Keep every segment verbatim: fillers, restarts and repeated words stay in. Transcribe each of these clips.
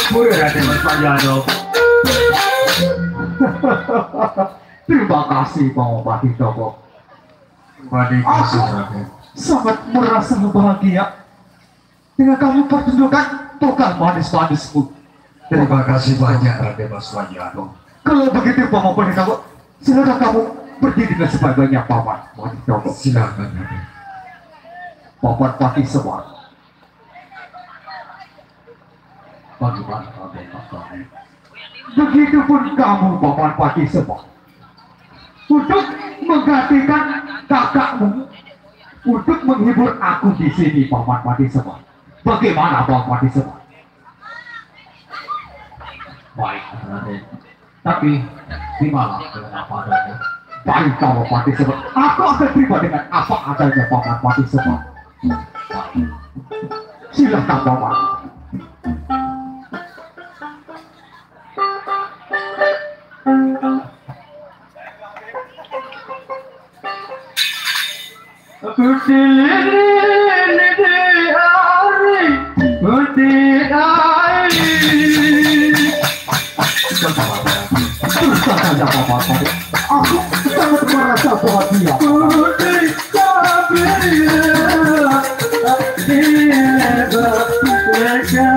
Ampun, Raden Mas Panjano. Terima kasih, Bang Bupati Toko. Terima kasih, Aku Raden. Sangat merasa bahagia dengan kamu pertunjukan tukang manis-manismu. Terima kasih banyak, Raden Mas Wajano. Kalau begitu, Paman Patih Toko, silakan kamu berdiri dengan sebaik-baiknya, Paman Patih Toko. Silakan, Raden. Paman Patih Semar. Bagaimana, Raden Mas Wajano? Begitupun kamu, Paman Patih Semar. Untuk menggantikan kakakmu, untuk menghibur aku di sini, Paman Patih Semar. Bagaimana, Paman Patih Semar? Baik, Raden. Tapi terimalah dengan apa adanya. Baik, kalau Patih Semar, aku akan terima dengan apa adanya, Paman Patih Semar. Silahkan, Paman. Putih lili, lili ari, putih ari. Terus saja, Paman. Aku sangat merasa bahagia. Putih sabir, di mereka.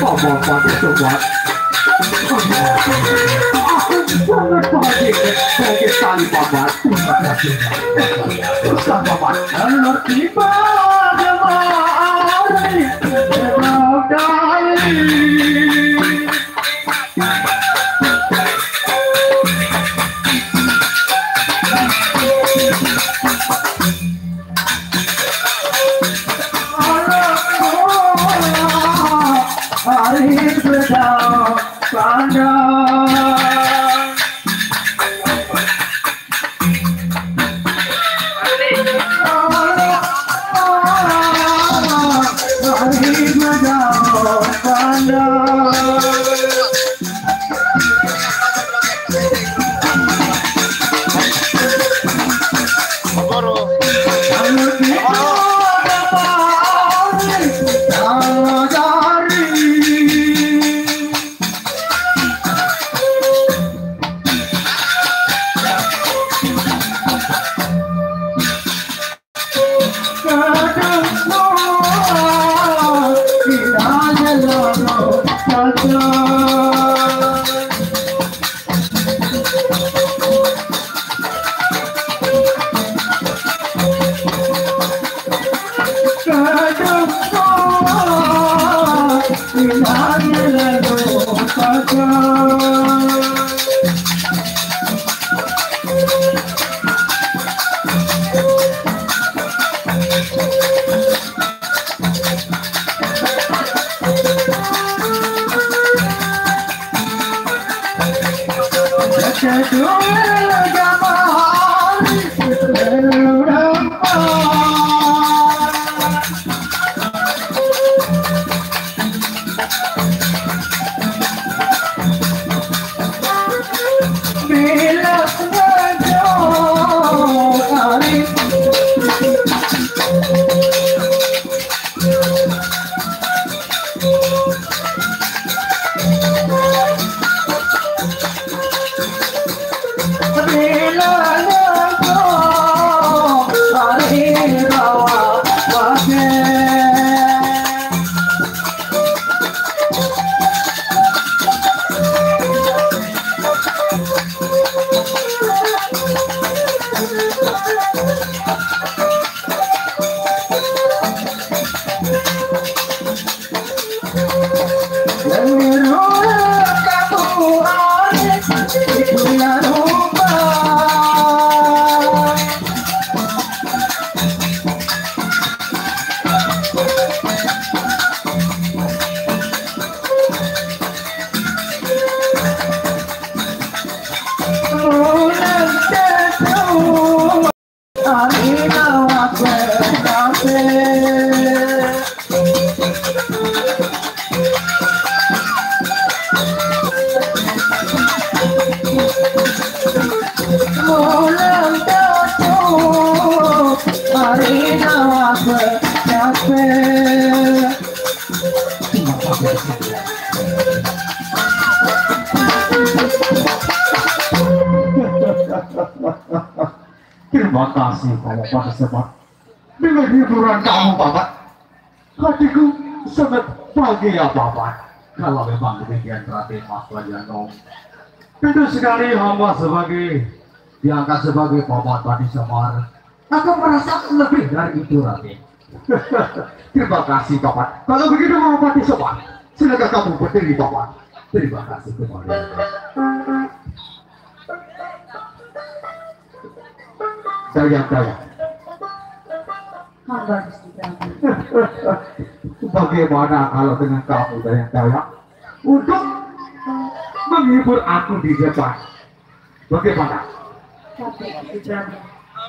Paman Patih Semar. Aku sangat bahagia, bahagia sekali, Paman. Terima kasih. Teruskan, Paman. Kalau tiba ada hari, Terima kasih, Paman Padesemar. Dengan hiburan kamu, Paman, hatiku sangat bahagia, Paman. Kalau memang demikian, Raden Mas Waliano, tentu sekali hamba sebagai, diangkat sebagai Paman Padesemar, akan merasa lebih dari itu, Raden. Terima kasih, Paman. Kalau begitu, Paman Padesemar, silakan kamu berdiri, Paman. Terima kasih kembali. Dayang-dayang. Hamba Gusti Prabu. Bagaimana kalau dengan kamu, Dayang-dayang, untuk menghibur aku di depan? Bagaimana? Tapi Gusti Prabu,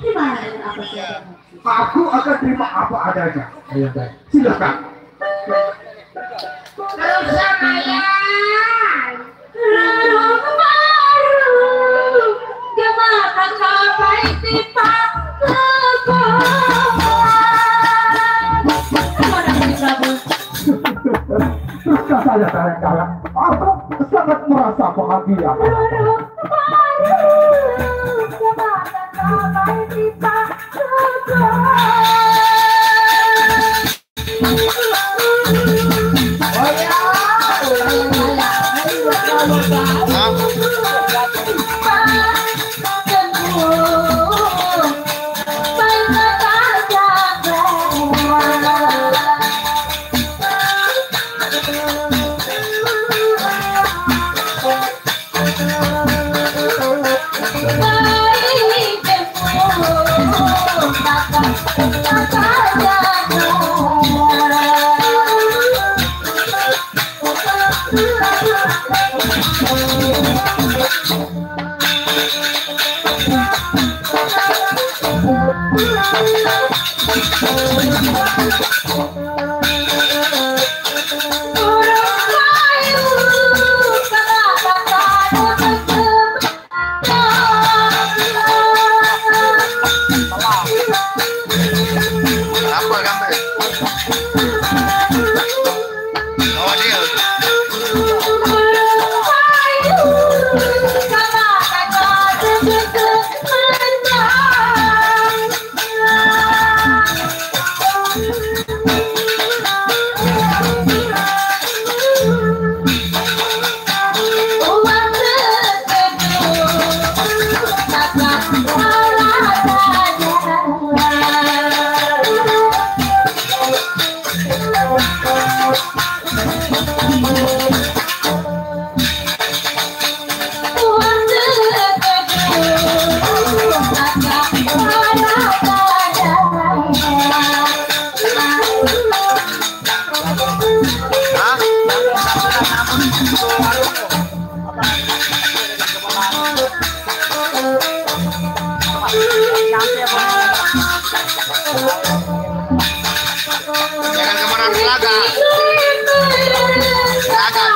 gimana dengan apa saja? Aku akan terima apa adanya, Dayang-dayang. Silakan. Terus sama ya. Rurung baru, gemata kapai tipa kekolan. Terima kasih, Prabu. Teruskan saja, Dayang-dayang. Aku sangat merasa bahagia. Rurung baru, gemata kapai tipa kekolan. Apa gambar? Bawa dia. Jangan kemana-mana, silakan. Silakan.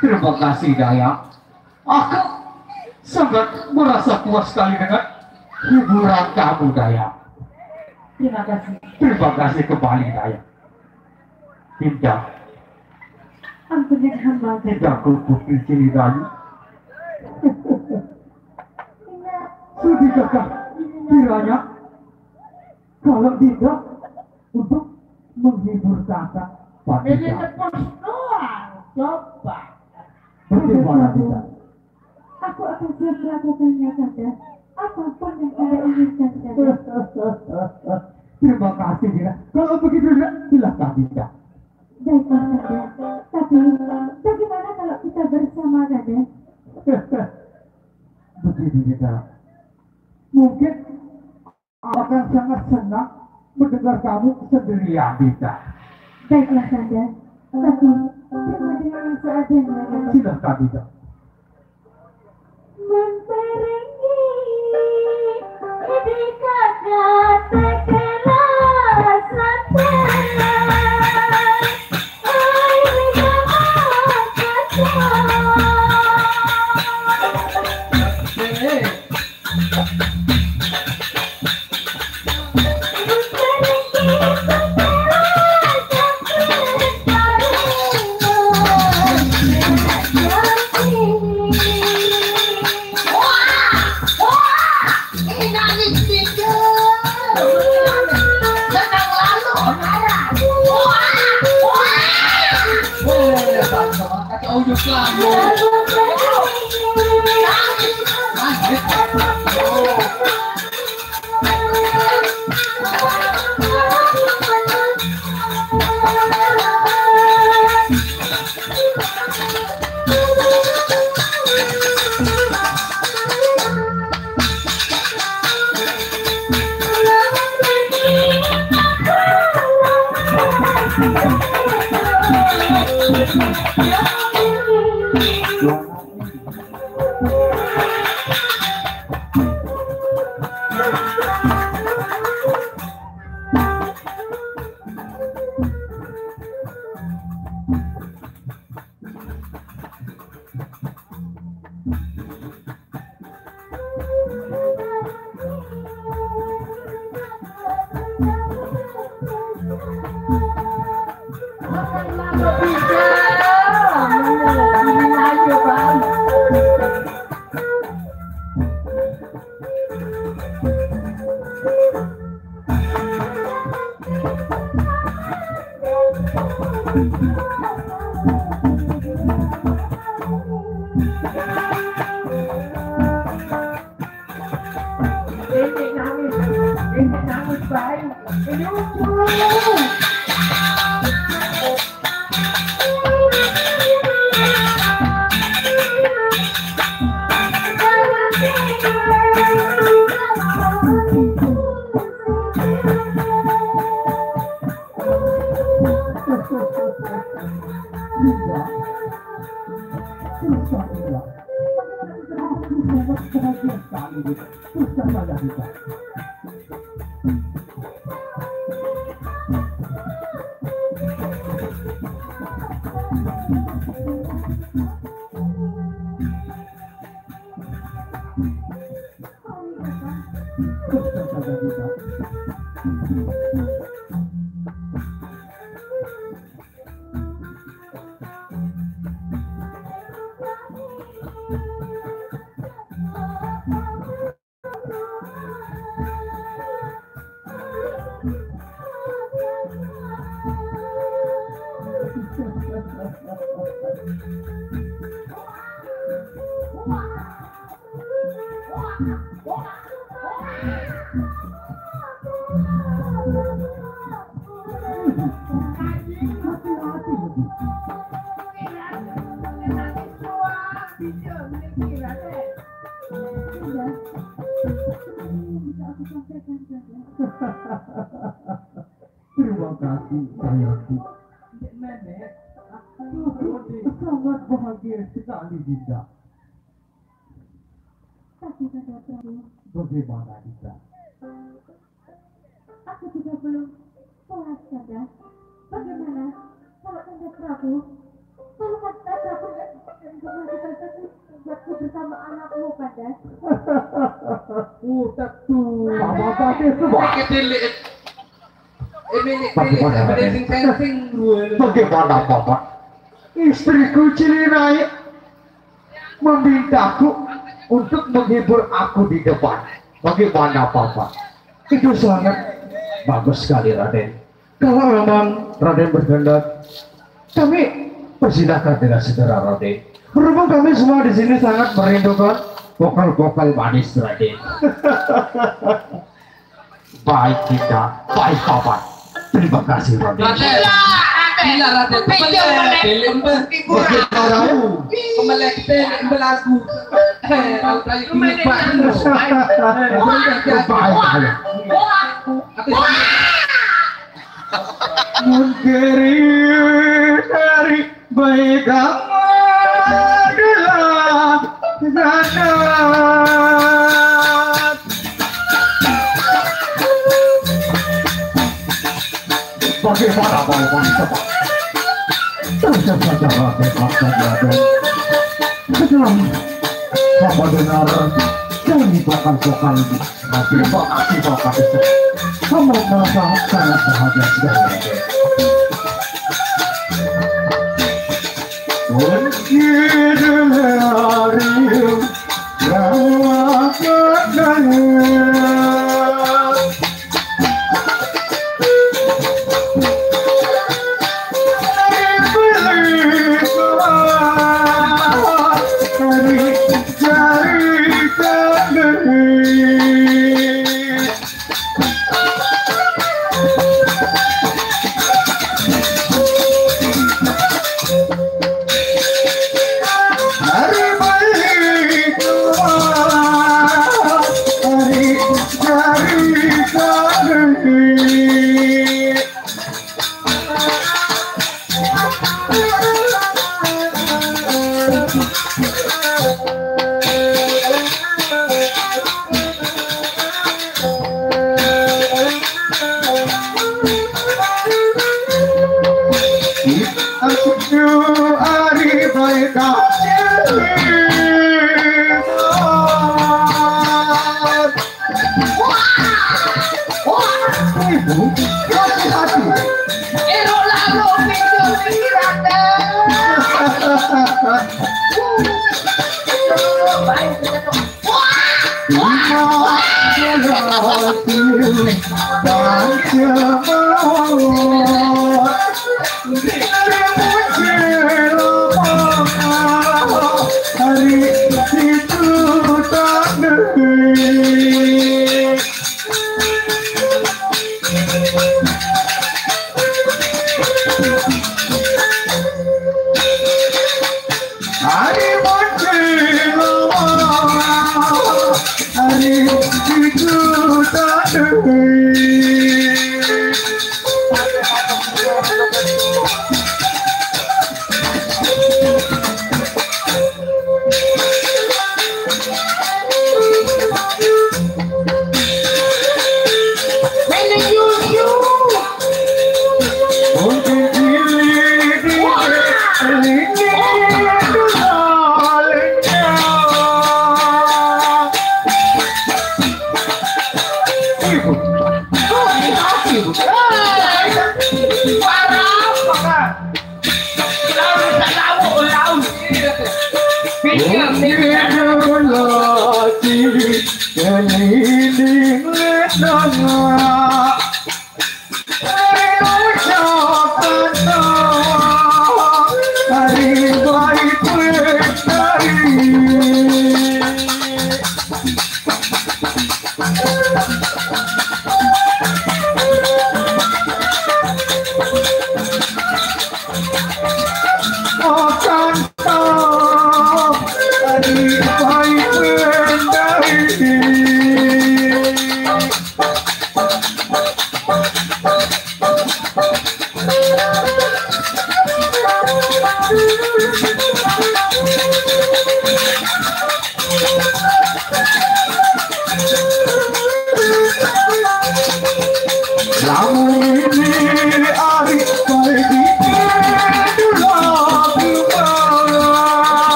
Terima kasih, Dayang. Aku sangat merasa puas sekali dengan hiburan kamu, Dayang. Terima kasih. Terima kasih kembali, Dayang. Dinda. Ampun, Yang Hamba. Dinda, aku putri Siliwangi. Sudahkah kiranya kalau Dinda untuk menghibur Kakak, Pak Ini Dinda? Tepus doang, coba. Bagaimana, Dinda? Aku akan siap melakukannya, Kanda. Apapun yang Kanda inginkan, Kanda. Terima kasih, Dinda. Kalau begitu, Dinda, silakan, Dinda. Baiklah, Kanda. Tapi, bagaimana kalau kita bersama, Kanda? Begini, Dinda. Mungkin akan sangat senang mendengar kamu sendirian, Dinda. Baiklah, Kanda. Tapi, dengan yang seadanya, Kanda. Silakan, Dinda. Memperingi di kata tekelas lantai. Ai, minta maaf, Kanda. Ini nangis, ini nangis baik, ini lucu. Tidak. Teruskan, Dinda. Aku sangat bahagia sekali, Dinda. Teruskan saja, Dinda. Teruskan saja, Dinda. Terima kasih, sayangku. Aku sangat bahagia sekali, Dinda. Tapi, Kanda Prabu, bagaimana, Dinda? Aku juga belum puas, Kanda. Bagaimana kalau Kanda Prabu Kalau kata aku nggak bisa, dan kamu bisa, aku bersama anakmu, Kanda. Utak tuh. Apa-apa itu, Pak? Dikit dulu. Ini nih, bagaimana, ini sing sensing dua. Bagaimana, Bapak? Istriku Cilirai memintaku untuk menghibur aku di depan. Bagaimana, Bapak? Itu sangat bagus sekali, Raden. Kalau memang Raden berkehendak, kami persilahkan dengan segera, Raden. Berhubung kami semua di sini sangat merindukan vokal-vokal manis, Raden. Baik, Dinda. Baik, Paman. Terima kasih, Raden. Raden. Gila, Raden. Pecah, Raden. Bagaimana? Kemelek, belagu. Eh, tahu-tahu gini, Pak. Baik, Raden. Mungkiri dari baik adalah sanad. Bagaimana mau mencoba? Terus saja, Raden, Raden, Raden. Setelah hamba dengar dari belakang vokal ini, terima kasih, Bapak Ibu. Hamba merasa sangat bahagia sekali.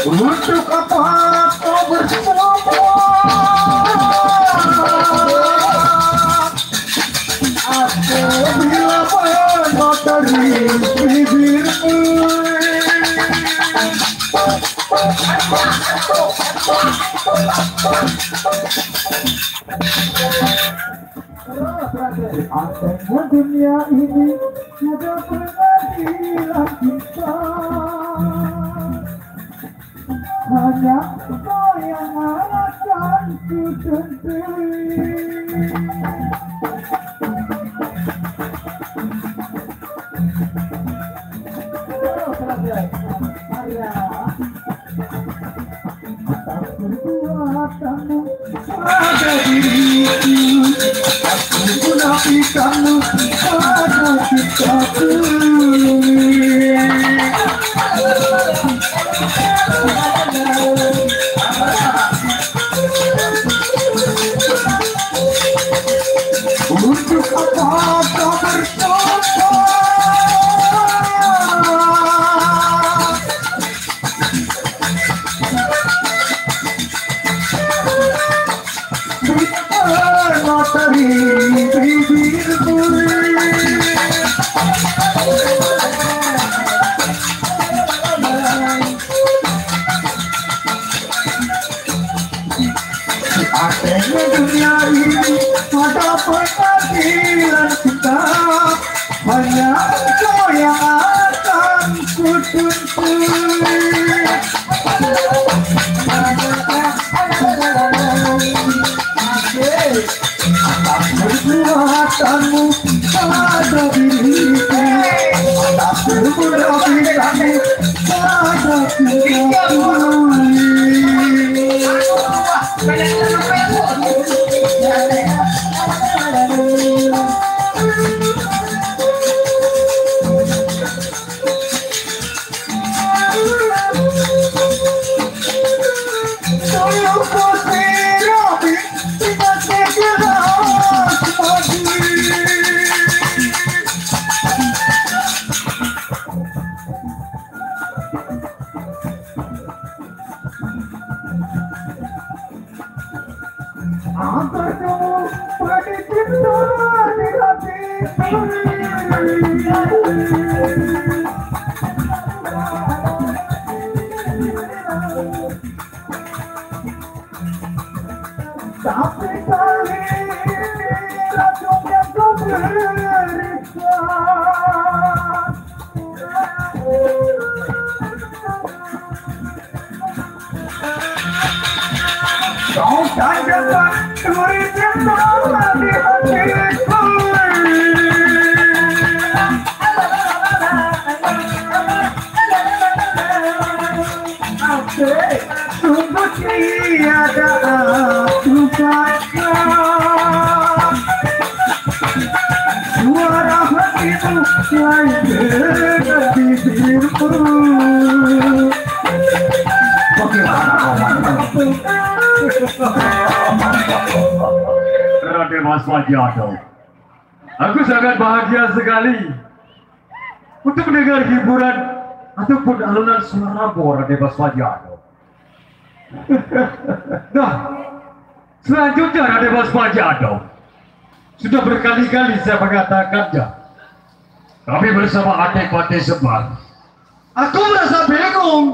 Untuk apa kau bersorak? Aku bila mata dari bibirmu. Akhirnya dunia ini sudah pernah hilang kita. Hanya kau yang akan ku temui. Perbuatanmu pada diriku, aku menafikanmu pada cintaku. Untuk apa kau bertobat? Akhirnya dunia ini ada pengadilan kita. Hanya engkau yang akan kutuntut. Atas perbuatanmu pada diriku, atas perbuatanmu pada diriku. Tapi kali racun yang kau berikan. Kau tak dapat duri cinta di hatiku. Asik. Sungguh tiada aku sangka suara hatimu lain dengan bibirmu. Bagaimana kau, Mas? Raden Mas Fajado, aku sangat bahagia sekali untuk mendengar hiburan ataupun alunan suaramu, Raden Mas Fajado. Nah, selanjutnya, Raden Mas Fajado, sudah berkali-kali saya mengatakannya, Kami bersama Adipati Semar. Aku merasa bingung.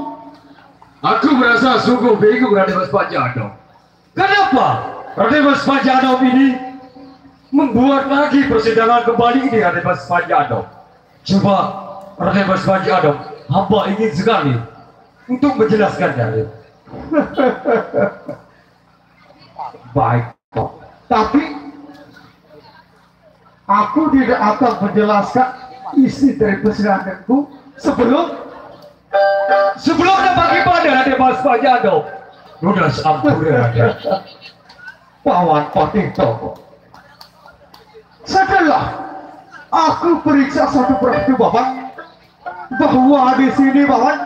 Aku merasa sungguh bingung, Raden Mas Panji Anom. Kenapa Raden Mas Panji Anom ini membuat lagi persidangan kembali ini, Raden Mas Panji Anom? Coba, Raden Mas Panji Anom, hamba ingin sekali untuk menjelaskannya, Raden. Baik, Pak. Tapi aku tidak akan menjelaskan isi dari persidanganku sebelum sebelumnya bagaimana, Raden Mas Panji Anom? Lunas ampura, Raden. Paman Patih Tonggo. Setelah aku periksa satu persatu, Paman, bahwa di sini, Paman,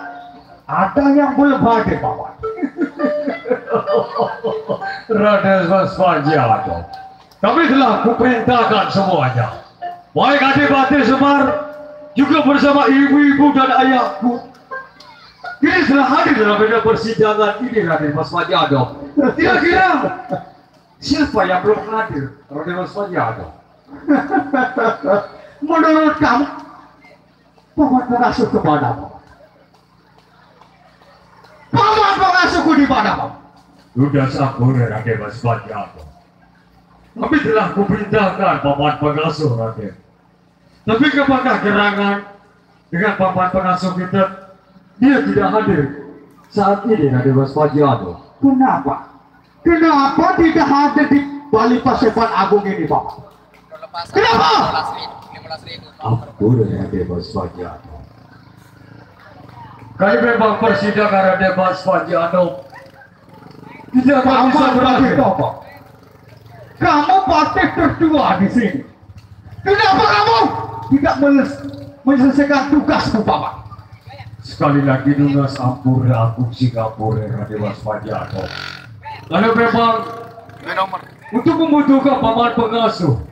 ada yang belum hadir, Paman. Raden Mas Panji Anom, kami telah kuperintahkan semuanya. Baik Adipati Semar, juga bersama ibu-ibu dan ayahku. Ini telah hadir dalam meja persidangan ini, Raden Mas Panji Anom. Kira-kira siapa yang belum hadir, Raden Mas Panji Anom? Menurut kamu, Paman pengasuh kemana, Paman? Paman pengasuhku di mana, Paman? Sudah sabar, Raden Mas Panji Anom. Kami telah kuperintahkan Paman pengasuh, Raden. Tapi apakah gerangan dengan Paman pengasuh kita, dia tidak hadir saat ini, Raden Mas Panji Anom? Kenapa? Kenapa tidak hadir di Balai Paseban Agung ini, Paman? Kenapa? Ampun, Raden Mas Panji Anom. Kami memang persidangan, Raden Mas Panji Anom. Tidak akan bisa Paman Patih berakhir. Tonggo. Kamu patih tertua di sini. Kenapa kamu tidak meles- menyelesaikan tugasmu, Paman? Sekali lagi, lunas ampura aku, singapura, Raden Mas Panji Anom. Kalau memang untuk membutuhkan Paman pengasuh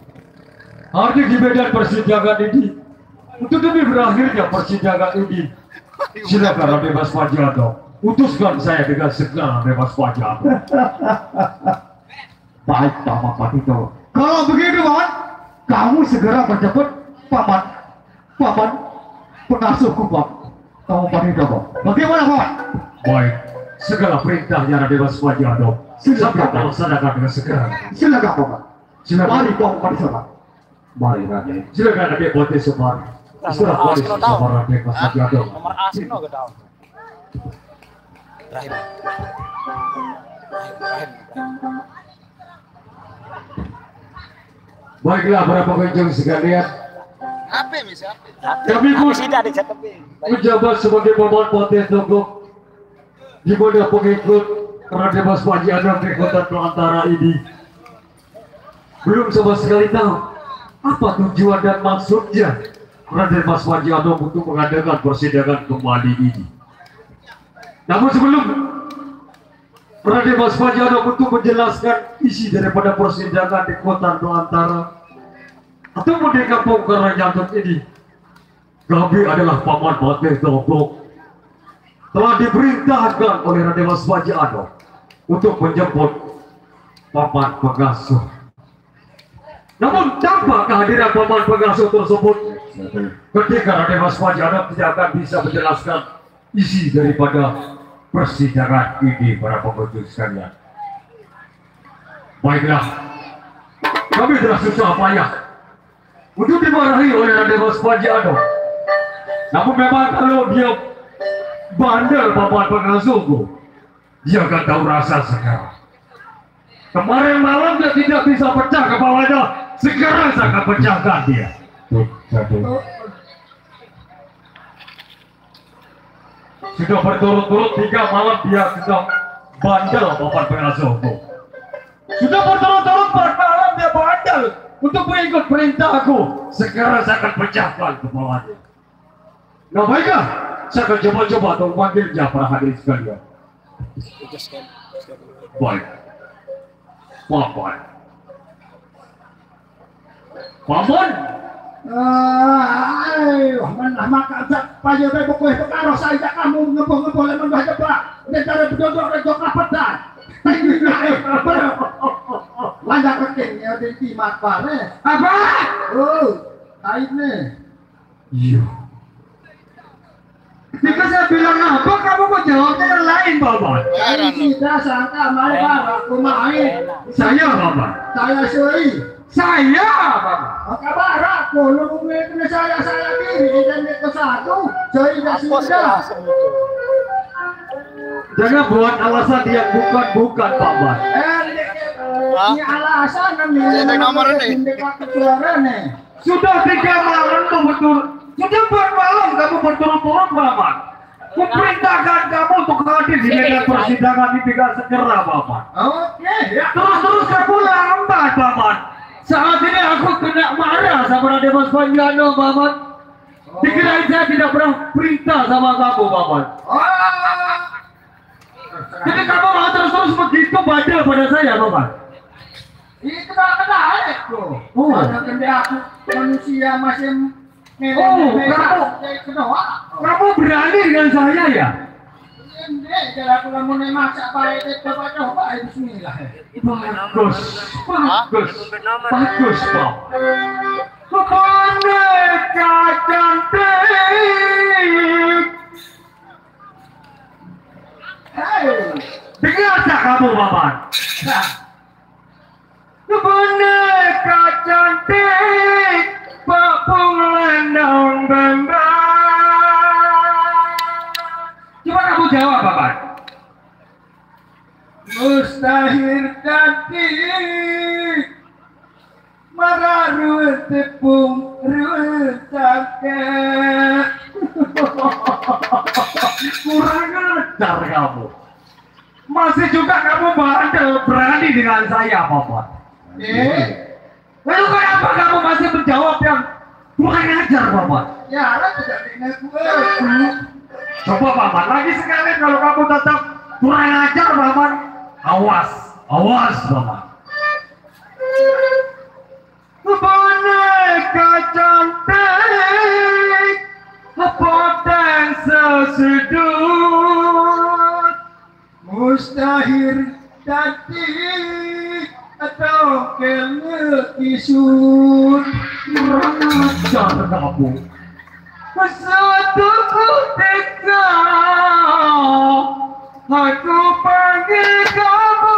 hadir di medan persidangan ini, untuk demi berakhirnya persidangan ini, silakan, Raden Mas Panji Anom, utuskan saya dengan segera, Raden Mas Panji Anom. Baik, Paman Patih Tonggo. Kalau begitu, Paman, kamu segera menjemput Paman, Paman pengasuhku, Paman. Paman Patih Tonggo. Bagaimana, Paman? Baik, segala perintahnya, Raden Mas Panji Anom, silakan, saya akan melaksanakan dengan segera. Silakan, Paman. Silakan. Mari, Paman Patih Tonggo. Mari, Raden. Silakan, Adipati Semar. Sudah, Paman Patih Tonggo. Nomor A sih, no, gak tahu. Rahim. Rahim, Rahim, Rahim. Baiklah, para pengunjung sekalian. Apa, Miss? Apa? Kami pun menjabat sebagai Paman Patih Tonggo, di mana pengikut Raden Mas Panji Anom di Kota Belantara ini belum sama sekali tahu apa tujuan dan maksudnya Raden Mas Panji Anom untuk mengadakan persidangan kembali ini. Namun, sebelum Raden Mas Panji Anom untuk menjelaskan isi daripada persidangan di Kota Belantara ataupun di Kampung Karangnyatut ini, kami adalah Paman Patih Tonggo, telah diperintahkan oleh Raden Mas Panji Anom untuk menjemput Paman pengasuh. Namun, tanpa kehadiran Paman pengasuh tersebut, ketika Raden Mas Panji Anom tidak akan bisa menjelaskan isi daripada persidangan ini, para pengunjung sekalian. Baiklah, kami telah susah payah untuk dimarahi oleh Raden Mas Panji Anom. Namun, memang kalau dia bandel, Paman pengasuhku, dia akan tahu rasa sekarang. Kemarin malam dia tidak bisa pecah kepalanya, sekarang saya akan pecahkan dia. Tuh, satu. Sudah berturut-turut tiga malam dia sudah bandel, Paman pengasuhku. Sudah berturut-turut empat malam dia bandel untuk mengikut perintahku. Sekarang saya akan pecahkan kepalanya. Nah, baiklah, saya akan coba-coba untuk memanggilnya, para hadirin sekalian. Baik. Paman. Paman. Ai, mana maka tak payah bae pokoknya perkara saya tak kamu ngebuh-ngebuh lemon bah cepat. Dia cara bedodok dan jok rapet dah. Lanjak keking ya di timat bare. Apa? Oh, kain nih. Iya. Jika saya bilang apa, kamu kok jawabnya yang lain, Paman? Ini kita sangka malah aku main. Saya, Paman. Saya Soi. Saya, Paman. Maka barak aku, lu mungkin saya, saya diri, dan itu satu, Soi tidak sudah. Jangan buat alasan yang bukan-bukan, Paman. Eh, ini, ini alasan kan ini. Saya nomor ini. Ini pakai suara nih. Sudah tiga malam berturut, sudah empat malam kamu berturut-turut, Paman. Kuperintahkan kamu untuk hadir di medan persidangan ini dengan segera, Paman. Oke, ya. Terus-terus kamu lambat, Paman. Saat ini aku kena marah sama Raden Mas Panjano, Paman. Dikirain saya tidak pernah perintah sama kamu, Paman. Oh. Jadi kamu mau terus-terus begitu bandel pada saya, Paman? Itu tak menarik tuh. Oh. Ada kerja aku manusia masih Oh, kamu, kamu berani dengan saya ya? Ini kalau aku lamun masak baik, coba-coba, bismillah. Bagus, bagus, bagus, Pak. Boneka cantik. Hei. Dengar tak kamu, Paman? Nah. Boneka cantik, Pak Pung Lendong Bembang. Coba kamu jawab, Paman. Mustahil cantik, marah ruwet tepung, ruwet tangke. Kurang ajar kamu. Masih juga kamu bandel, berani dengan saya, Paman. Eh? Lalu kenapa kamu masih menjawab yang kurang ajar, Paman? Ya, lah tidak dengar gue. Coba, Paman, lagi sekali kalau kamu tetap kurang ajar, Paman. Awas, awas, Paman. Boneka cantik, potong sesudut. Mustahil cantik atau kelekisut. Kurang ajar kamu. Suatu ketika aku panggil kamu.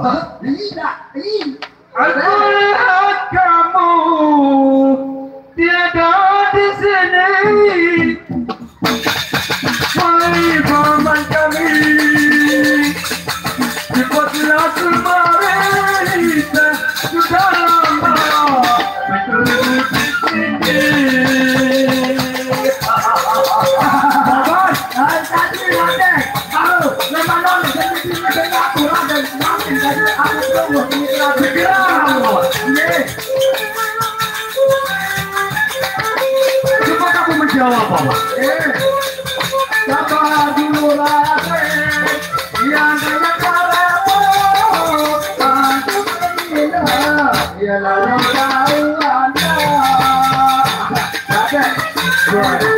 Hah? Tidak, tidak. Aku lihat kamu tiada di sini. Wahai paman kami, cepatlah kemari, sudah lama bertemu di sini. Paman, hai, tadi ada. Halo, Lebanon, jadi sini dengan aku, Raden, kami dari aku, ini, Raden. Segera, Raden. Ini. Coba kamu menjawab, Paman. Eh, sabar dulu, Raden. Yang banyak cara, oh, aduh, ini, ya, lalu tahu Anda. Raden.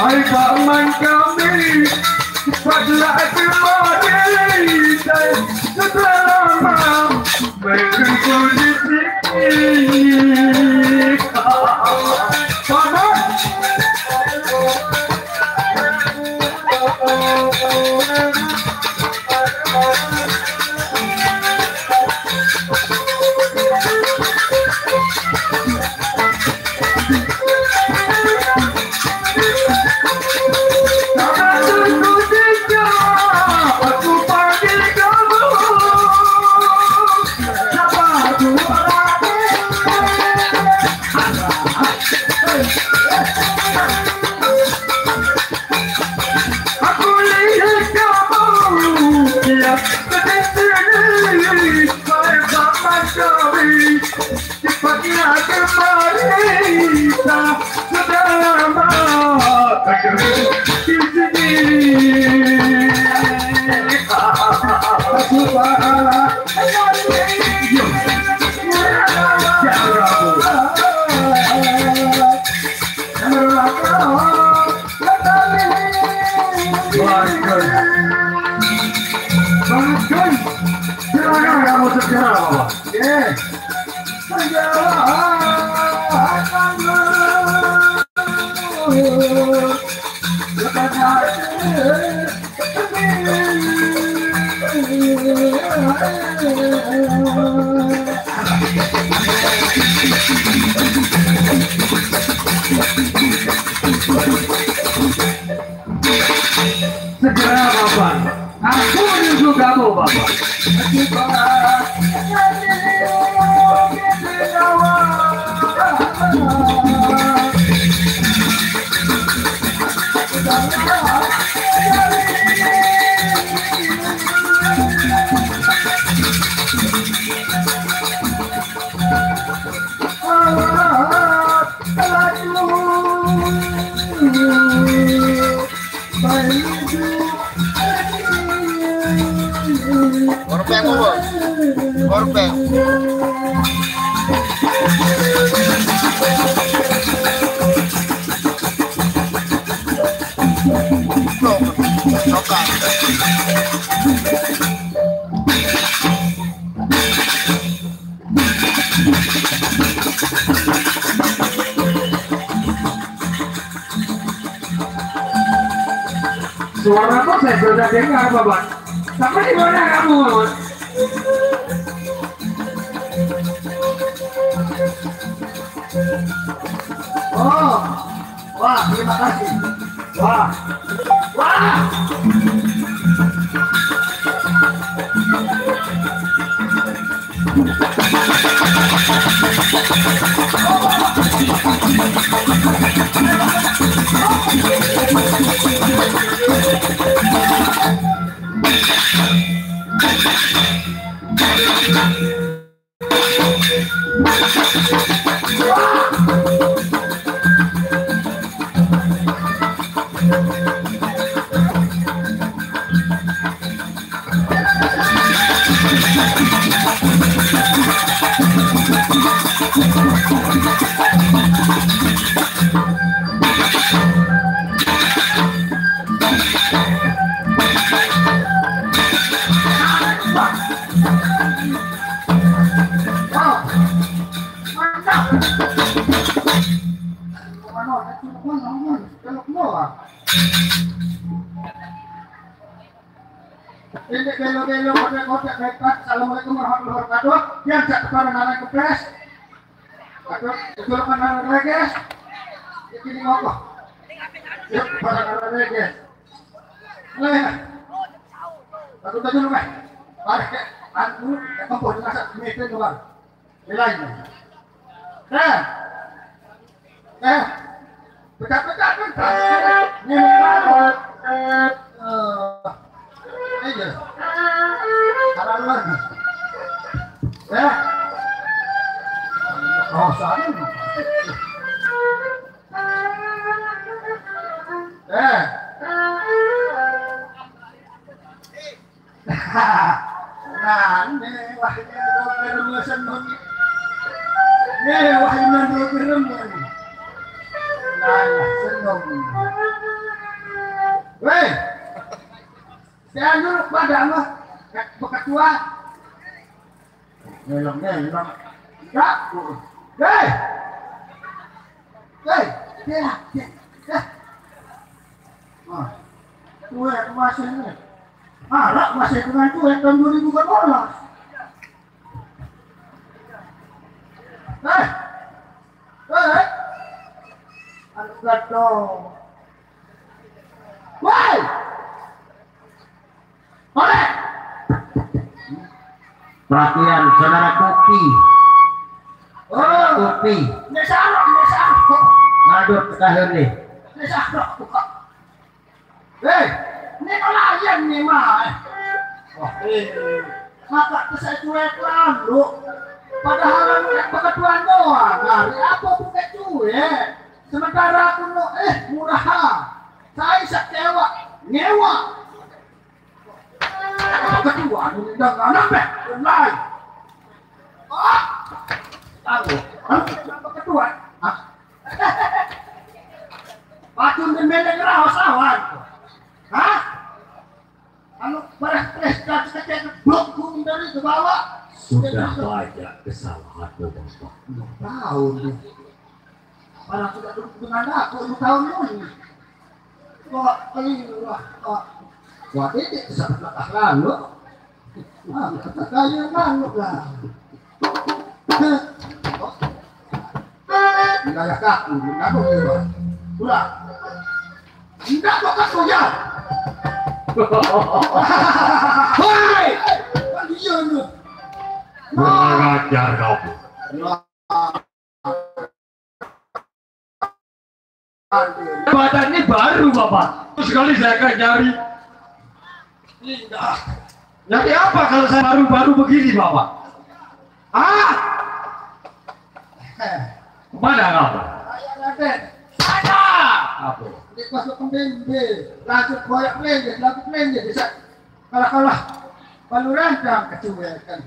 Hai paman kami, cepatlah kemari, saya sudah lama menunggu di sini. Paman. Aku lihat kamu, ya, sedih, sedih, baik sama sekali. Cepatlah kemari, tak sudah lama di sini. Aku bahagia. Kenapa, Pak? Oke. Segera, Bapak. Aku menyusul kamu, Bapak. Korpeng, Bos. Korpeng. Tuh, coklat. Suara kok saya sudah dengar, Bapak. Sampai di mana kamu, Bapak? Oh, wah, terima kasih. Wah, wah. Ini belo-belo, kotek-kotek, hebat. Assalamualaikum warahmatullahi wabarakatuh. Yang tak depan anak kepres. Aduh, itu kan anak reges. Ini ngomong. Yuk, para anak reges. Nah, ya. Aku tanya lu, Mas. Balik ke, anu, ke tempat, masak, meeting, Bang. Nilai. Nah. Nah. Pecah-pecah, kan? Ini, Bang. Eh, iya. Salah lagi. Eh. Oh, salah. Eh. Nah, ini wah, ini seneng. Ini wah, ini seneng. Nah, seneng. Weh. Saya dulu pada mah beketua. Ngelong, ngelong. Ya. Hei. Hei. Ya, ya, ya. Ah. Kue masih ini. Arak masih dengan kue tahun dua ribu empat belas. Hei. Hei. Anu gato. Woi. Perhatian, saudara Kopi. Oh, Kopi. Ini sarok, ini sarok. Ngadut tahun nih. Ini sarok. Hei, ini nelayan nih, mah. Wah, eh. Maka tuh saya cuek lalu. Padahal anu rek beketuan doang. Hari apa bukan cuek? Sementara aku no, eh, murah. Saya sekewa, nyewa. Ketua, ini udah nggak nambah, lain. Oh, tahu. Hah? Apa ketua? Hah? Pacun dan melek rawas lawan. Hah? Anu, beres, beres, kasih kecek, blok, gung dari ke bawah. Sudah banyak kesalahanmu, Bapak. Tahu nih. Orang sudah duduk dengan aku, lu tahu nih. Kok keliru, kok. Wah, ini sangat lekas lalu. Ah, kayu lalu lah. Wilayah kaku, kaku, Pak. Pulang. Tidak, kok kaku ya? Hei! Kan dia lu. Kurang ajar kamu. Badan ini baru, Bapak. Terus sekali saya akan nyari. Tidak. Nyari apa kalau saya baru-baru begini, Bapak? Ah! Mana kamu? Saya Raden. Saya! Apa? Di kos kembing, di lanjut koyak pleng, di lanjut pleng, di bisa kalah-kalah. Baluran dan kecuekan.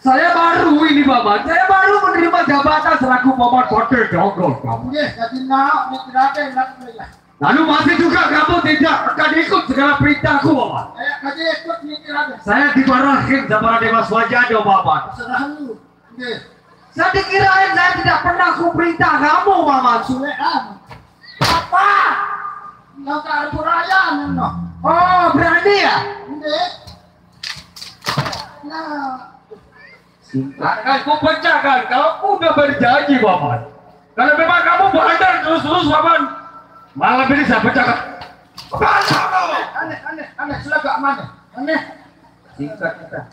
Saya baru ini, Bapak. Saya baru menerima jabatan selaku Paman Kotir Jonggol, Bapak. Nggih, dadi naok niki Raden, Raden. Lalu masih juga kamu tidak akan ikut segala perintahku, Bapak. Saya akan ikut niki Raden. Saya dimarahin sama Raden Mas Wajado, Bapak. Serah lu. Nggih. Saya dikirain saya tidak pernah ku perintah kamu, Paman. Sulean. Apa? Nggak ada purayan, no. Oh, berani ya? Nggih. Nah. Akan ku pecahkan kalau ku udah berjanji, Paman. Kalau memang kamu bandel terus-terus, Paman, malam ini saya pecahkan. Pecahkan! Aneh, aneh, aneh, selagak mana? Aneh. Singkat kita.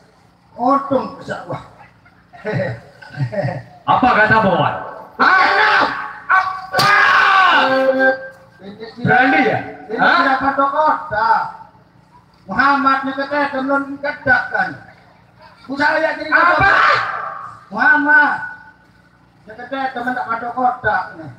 Untung besar, wah. Apa kata Paman? Anak! Apa? Ini tidak, berani ya? Ini hah? Tidak pada kota. Muhammad ini kata belum kedakan. Usah lihat diri apa? Muhammad. Sekedar teman tak ada kotak nih.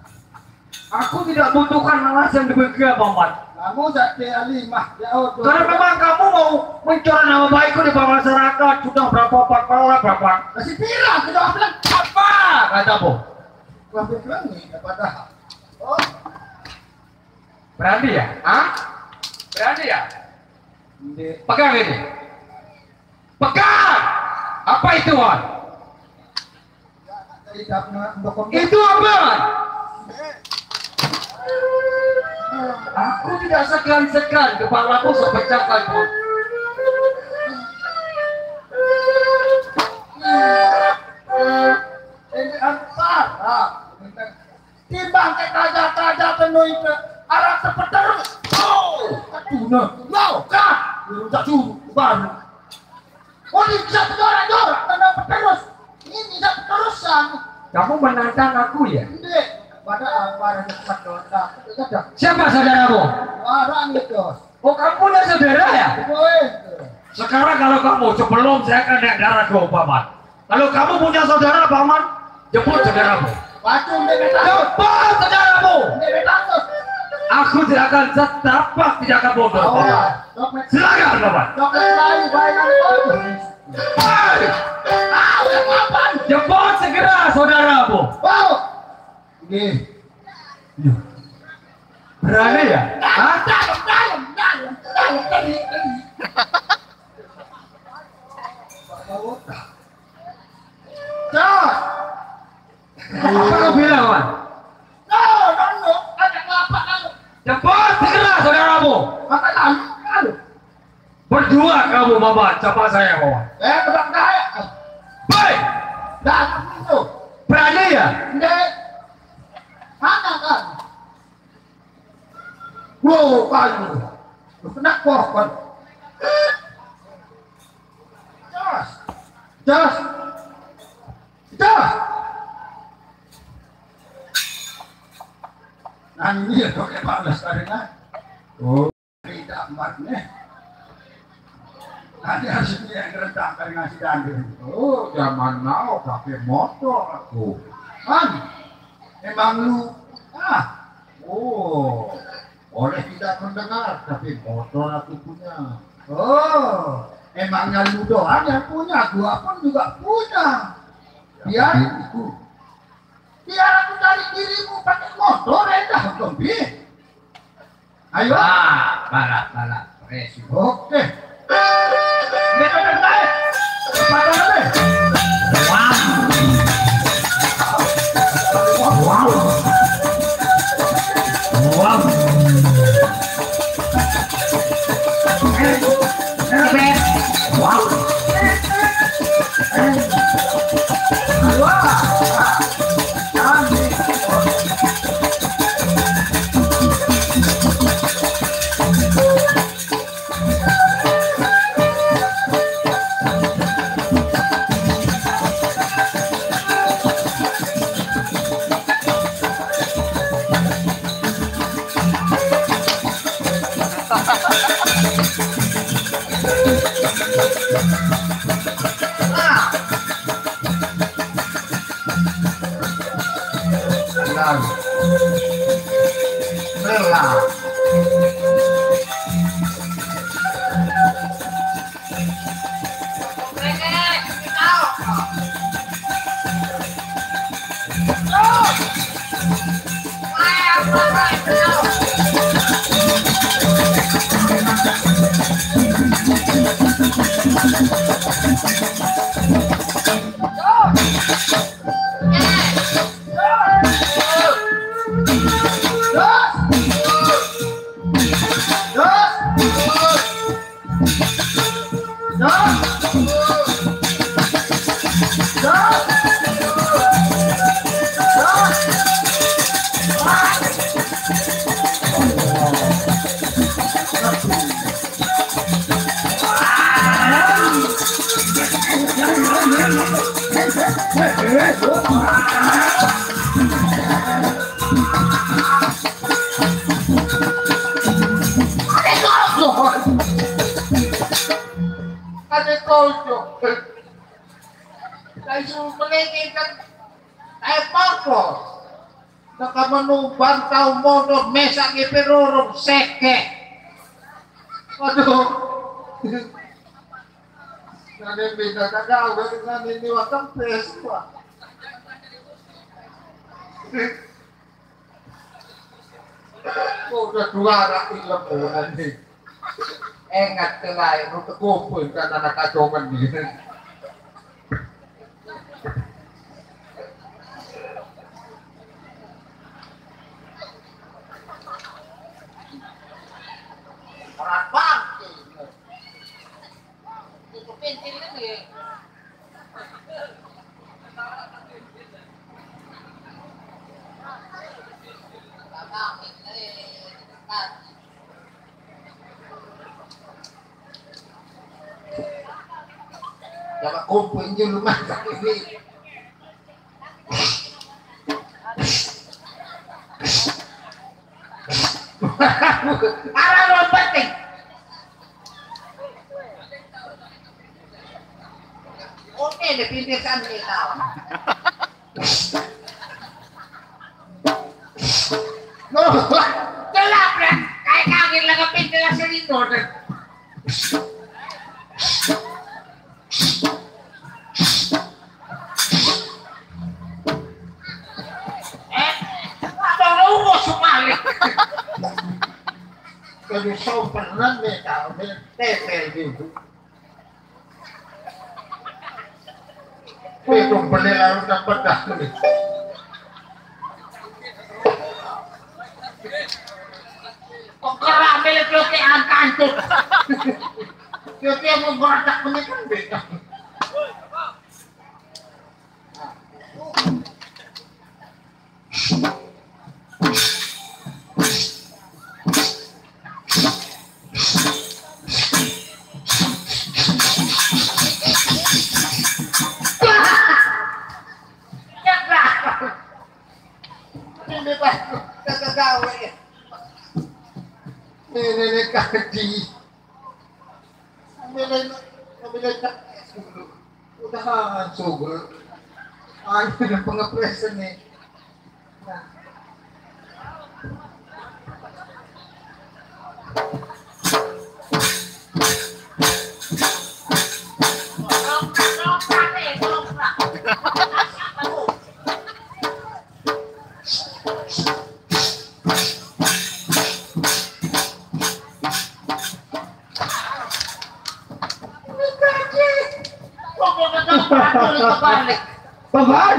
Aku tidak butuhkan alasan demikian, Paman. Kamu jadi alimah, ya Allah. Kalau memang kamu mau mencari nama baikku di masyarakat, sudah berapa, empat kali berapa? Masih pira, sudah bilang apa? Kata Bu. Wah, bilang nih, padahal. Oh. Berani ya? Hah? Berani ya? Nggih. Pegang ini. Pegang! Apa itu, Wan? Itu apa? Aku tidak segan-segan kepalamu saya pecahkan, Wan. Ini apa? Ah, timbang ke kaja-kaja penuh itu, arah tepeterus. Oh, aduh, no, no, kah? Lu tak suruh, baru. Oh, ini bisa berjorak-jorak, karena terus. Ini bisa terusan. Kamu menantang aku, ya? Nggih. Pada apa yang cepat dosa? Siapa saudaramu? Orang itu. Oh, kamu punya saudara, ya? Woi. Sekarang kalau kamu, sebelum saya akan naik darah ke Paman. Kalau kamu punya saudara, Paman, jemput saudaramu. Waduh, nggih, nggih, takut. Jemput saudaramu. Nggih, nggih, takut. Aku tidak akan setapak, tidak akan mundur. Oh, iya. Silakan, Paman. Dokter lain, baik, baik. Hei! Tahu yang apa? Jemput segera saudaramu. Wow. Nggih. Iya. Berani ya? Hah? Dalam, dalam, dalam, dalam, tadi, tadi. Bapak Wota. Jos. Apa kau bilang, Wan? No, no, no. Ada apa, no? Cepat segera saudaramu. Apa lalu? Lalu. Berdua kamu, Mamat, sama saya, Mamat. Eh, tebak saya. Baik. Dah, itu. Berani ya? Nggih. Mana kan? Wow, kayu. Lu kena pohon. Jos. Jos. Jos. Nah, ini ya, pakai balas tadi, kan? Oh. Tidak amat nih. Nanti harus ini yang rentak dari ngasih danding. Oh, zaman now pakai motor aku. Man, emang lu, ah, oh, oleh tidak mendengar, tapi motor aku punya. Oh, emangnya lu doang yang punya, gua pun juga punya. Biar itu. Biar aku cari dirimu pakai motor, endah, Tompi. Ayo. Ah, balap, balap. Oke. Ini bener, Nay. Cepat, Nay. Rela. Ade konco. Kai su melengin kan. Kai pokok. Naka menuban tau modo mesa nge perorong seke. Waduh. Nane beda kagawe, nane ni wakam peswa. Kok udah dua anak ilmu nanti. Engat kelai, lu tekupun kan anak kacoman ni. Berat banget. Tutupin pintu nih. Jangan kumpul ini rumah ini. Arah lompat nih. Oke, deh pintir kan nih kawan. Loh, gelap deh. Kayak kagak lagi pintir asli deh. Eh, apa lu mau semalik? Jadi soperan nih, tahu nih, tepel gitu. Itu beli lalu dapat dah nih. Kok kerame itu ke angkantuk. Dia mau geratak ini kan beda. Ini, Pak, kagak gawe ya. Ini, ini kaji. Ambilin, ambilin tak dulu. Udahan, sugul. Ayo, udah pengepresan nih. Nah. Paman,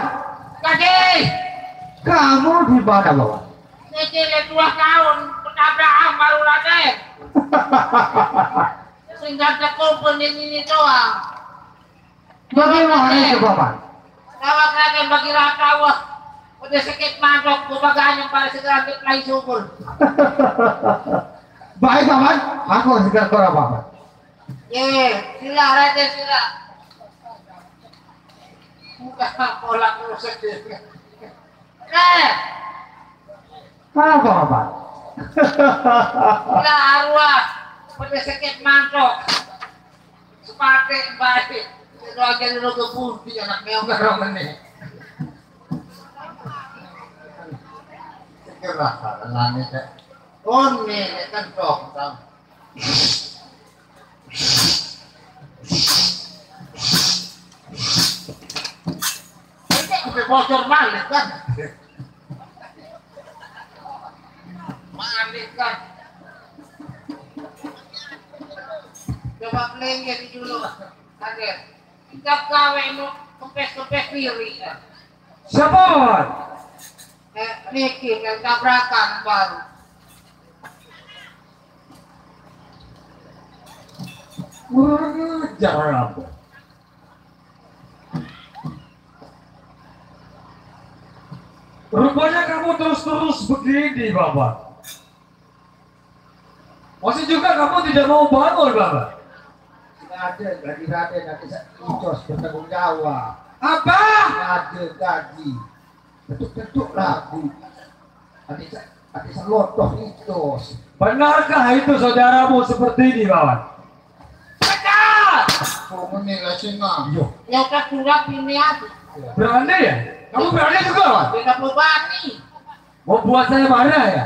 kamu di mana, Paman? Ini dua tahun, ketabrak baru lagi. Sehingga terkumpul di sini doang. Bagaimana itu, Paman? Kalau kalian bagi rata, wah, udah sakit mandok, gua baganya pada segera ambil lagi subur. Baik, Paman. Aku segera keluar, Paman. Ye, sila, Raden, sila. Bukan pola kurus aja. Eh, apa, Paman? Lah, arwah, pada sakit mandok. Sepate bae. Sing doang jadi rogo pundi anak meong karo meneh. Kira salah nangis, ya. Oh, nih, ini kan dong, Bang. Ini udah bocor balik, kan? Balik, kan? Coba pelinggir dulu. Ada. Kita gawe mau kempes-kempes diri, ya. Siapa, Wan? Eh, Niki yang tabrakan baru. Kurang ajar apa? Rupanya kamu terus-terus begini, Bapak. Masih juga kamu tidak mau bangun, Bapak? Ada, gaji Raden, nanti saya icos bertanggung jawab. Apa? Ada gaji. Betul-betul lagu. Nanti saya, nanti saya lotoh icos. Benarkah itu saudaramu seperti ini, Bapak? Benar! Kok menilai singa? Yo. Ya udah kurang ini aku. Berani ya? Kamu berani juga, Wan? Tidak berani. Mau buat saya marah ya?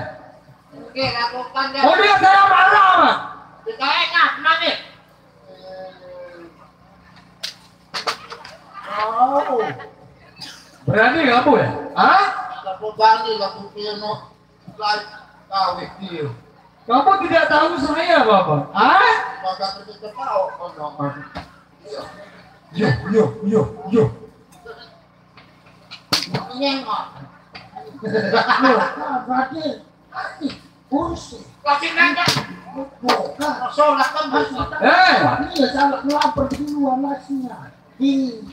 Oke, lakukan deh. Mau dia saya marah, Wan? Kita enak, nanti. Oh. Berani kamu ya? Hah? Tidak berani, lakukan dia, no. Kawih dia. Kamu tidak tahu saya, Bapak? Hah? Maka kita tahu, oh, no. Yo, yo, yo, yo. Nyengok. Loh, berarti ani kursi. Kasih nanya. Bukan. Sholat kan harus. Eh. Ini ya salah ngelamper duluan nasinya. Ini.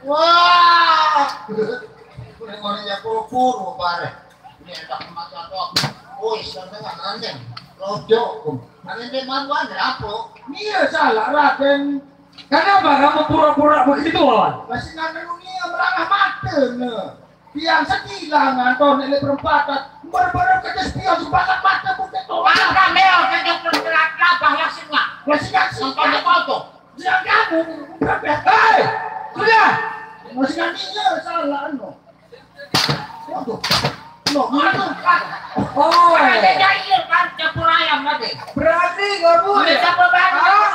Wah. Ini orangnya puru-puru, pare. Ini enak mata kok. Wis, sampai nggak nandeng. Rojo. Nandeng dia malu aja, apa? Iya, salah, Raden. Kenapa kamu pura-pura begitu, Wawan? Masih nandeng dunia merangah mata, ne. Tiang sedih lah ngantor nelik perempatan. Baru-baru kerja spion, sepakat mata, bukan tolak. Maka meo, kerja pergerak labah yang singa. Masih nggak sih? Nonton apa tuh? Jangan kamu, berapa? Hei! Sudah! Masih nggak iya, salah, no. Waduh. Loh, mana? Oh. Ada jahil, kan, campur ayam nanti. Berani kamu ya? Udah campur banget. Hah?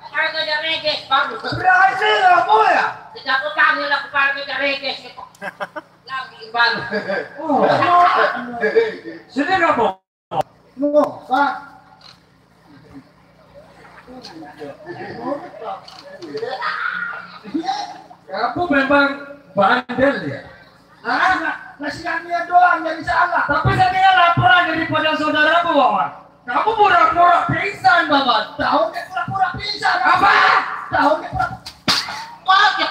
Kalau nggak ada reggae, baru. Berani kamu ya? Dicampur kami lah, kepala nggak ada reggae, gitu. Lagi baru. Oh. Sini kamu. Loh, Pak. Kamu memang bandel ya? Hah? Masih dia doang yang salah. Tapi saya dengar laporan daripada saudaramu, Wawan. Kamu pura-pura pingsan, Bapak. Tahu nggak pura-pura pingsan? Apa? Tahu nggak pura-pura?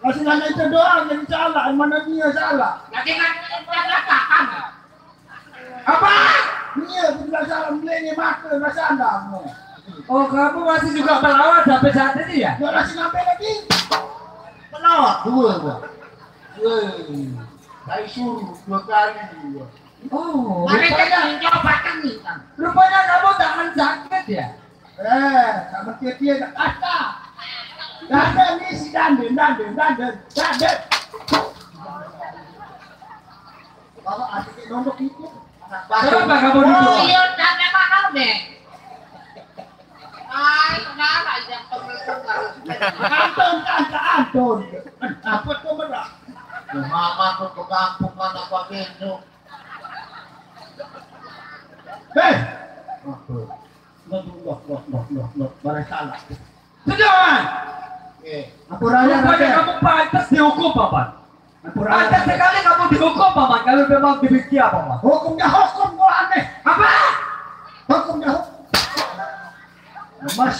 Masih nanya itu doang yang salah, mana dia salah? Lagi nanya yang salah, kamu. Apa? Iya, aku juga salah, belinya mata, nggak salah. Oh, kamu masih juga melawan sampai saat ini ya? Nggak masih sampai lagi. Pelawak dua gua. Woi, saya suruh dua kali gua. Oh, rupanya, rupanya kamu tahan sakit ya? Eh, sama dia dia nggak kata. Dande nih si Dande, Dande, Dande, Dande. Bapak asik nondok itu. Kenapa kamu duduk? Oh, iya, Dande mana nih? Ay, kenapa yang temen-temen? Anton, tante Anton. Apa tuh merah? Mama tuh ke kampung mana kok itu? Hei! Loh, loh, loh, loh, loh, loh, barang salah. Sudah, Wan. Eh. Ampun aja, Raden. Rupanya kamu pantas dihukum, Paman. Ampun aja, Raden. Pantas sekali kamu dihukum, Paman. Kalau memang demikian, Paman. Hukumnya hukum, kok aneh. Apa? Hukumnya hukum. Lemas.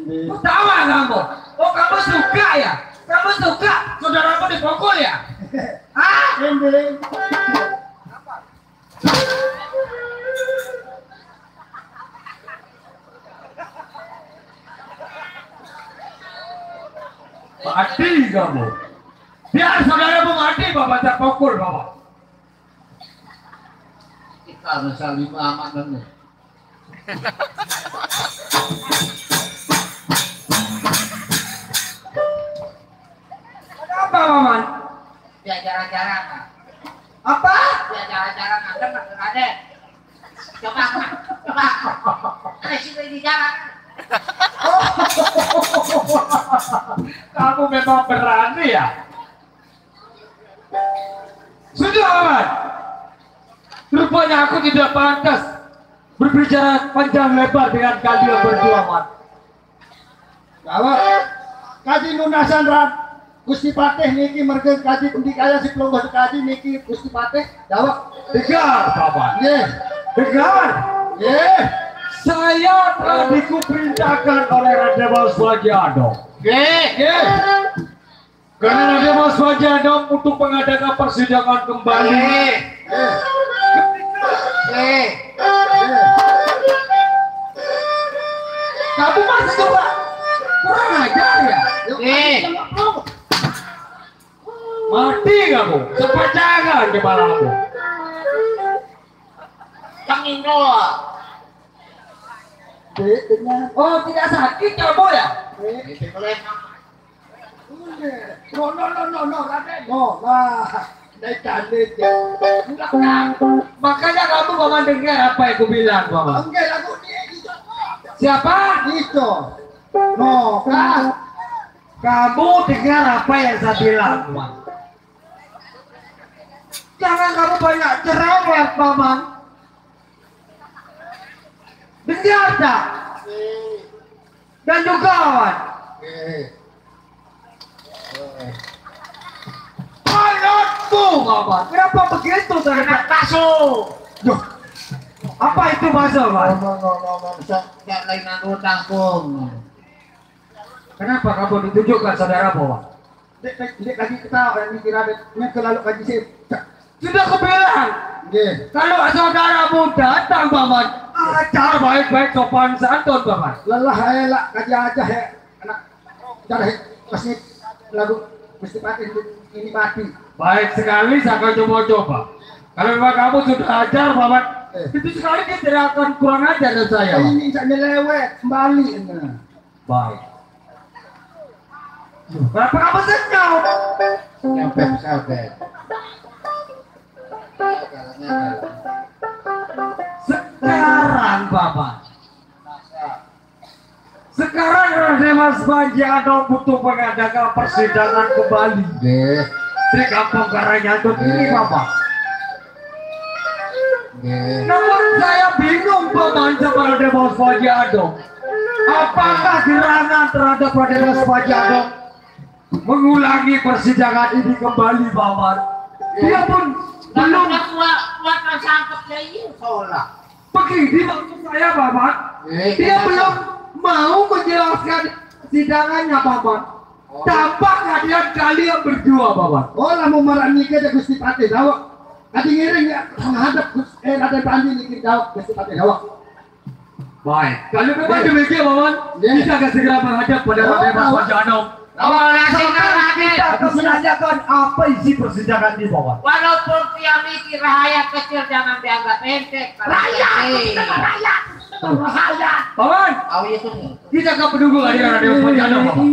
Ketawa kamu. Oh, kamu suka ya? Kamu suka saudaramu dipukul ya? Hah? Ini. Mati kamu. Biar saudaramu mati, Bapak tak pukul, Bapak. Kita saling amat. Kamu memang berani ya? Sudah, Paman. Rupanya aku tidak pantas berbicara panjang lebar dengan kalian berdua, Paman. Gawat. Kaji nunasan, Rat. Gusti Patih niki mergen kaji pendikaya si pelungguh kaji niki Gusti Patih. Gawat. Dengar, Paman. Nggih. Dengar. Nggih. Saya telah dikuperintahkan oleh Raden Mas Wagiado. Nggih. Nggih. Karena Raden Mas Wagiado untuk mengadakan persidangan kembali. Nggih. Nggih. Kamu masih coba kurang ajar ya? Nggih. Mati kamu, sepacangan kepalamu. Tengino. Dek, dengar. Oh, tidak sakit kamu ya? Dek. Ini boleh. No, no, no, no, no, Raden. No, nah. Naik tanda je. Enggak, enggak. Makanya kamu, Paman, dengar apa yang aku bilang, Paman. Enggak, aku dia itu. Siapa? Itu. No, kan. Kamu dengar apa yang saya bilang, Paman. Jangan kamu banyak ceramah, Paman. Dengar tak? Dan juga, Paman. Mulutmu, Paman. Kenapa begitu, Saudara? Kena kasur. Duh. Apa itu, Mas, Paman? Ngomong, ngomong, ngomong. Sok, sok lain aku tangkung. Kenapa kamu ditunjukkan saudaramu, Pak? Dek, dek, dek lagi ketawa, yang mikir ada, yang kelalu kaji sih. Sudah kubilang. Nggih. Kalau saudaramu datang, Paman, ajar baik-baik, sopan santun, Paman. Lelah, eh, lah, kaji aja, he. Anak, cara, he, masih lagu mesti pakai ini, ini mati. Baik sekali, saya akan coba-coba. Kalau memang kamu sudah ajar, Paman, eh, itu sekali dia tidak akan kurang ajar dari saya, Pak. Ini bisa nyelewet, kembali, nah. Baik. Kenapa kamu senyum? Nyampe pesawat. Sekarang, Bapak. Sekarang Raden Mas Panji Anom butuh mengadakan persidangan kembali. Nggih. Di Kampung Karangyantung ini, nggih, Bapak. Nggih. Namun saya bingung, Paman, sama Raden Mas Panji Anom. Apakah gerangan terhadap Raden Mas Panji Anom mengulangi persidangan ini kembali, Paman? Dia pun belum kuat, kuat, kuat, sangkep ya, iya, sholat. Begini maksud saya, Paman. Eh, dia kenapa? Belum mau menjelaskan persidangannya, Paman. Oh. Tanpa kehadiran kalian berdua, Paman. Oh, lah mau marah nikah aja Gusti Patih, tahu? Tadi ngiring ya, menghadap Gus-, eh, Raden Panji niki, tahu, Gusti Patih, tahu? Baik. Kalau memang demikian, Paman, ya, kita akan segera menghadap pada, oh, Raden Mas Panji Anom. Lawan asing lagi. Kita akan menanyakan apa isi persidangan di bawah. Walaupun tiang niki rakyat kecil, jangan dianggap enteng. Rakyat, rakyat, rakyat. Paman, oh, iya, tuh. Kita akan menunggu kehadiran Raden Mas Panji Anom, Paman.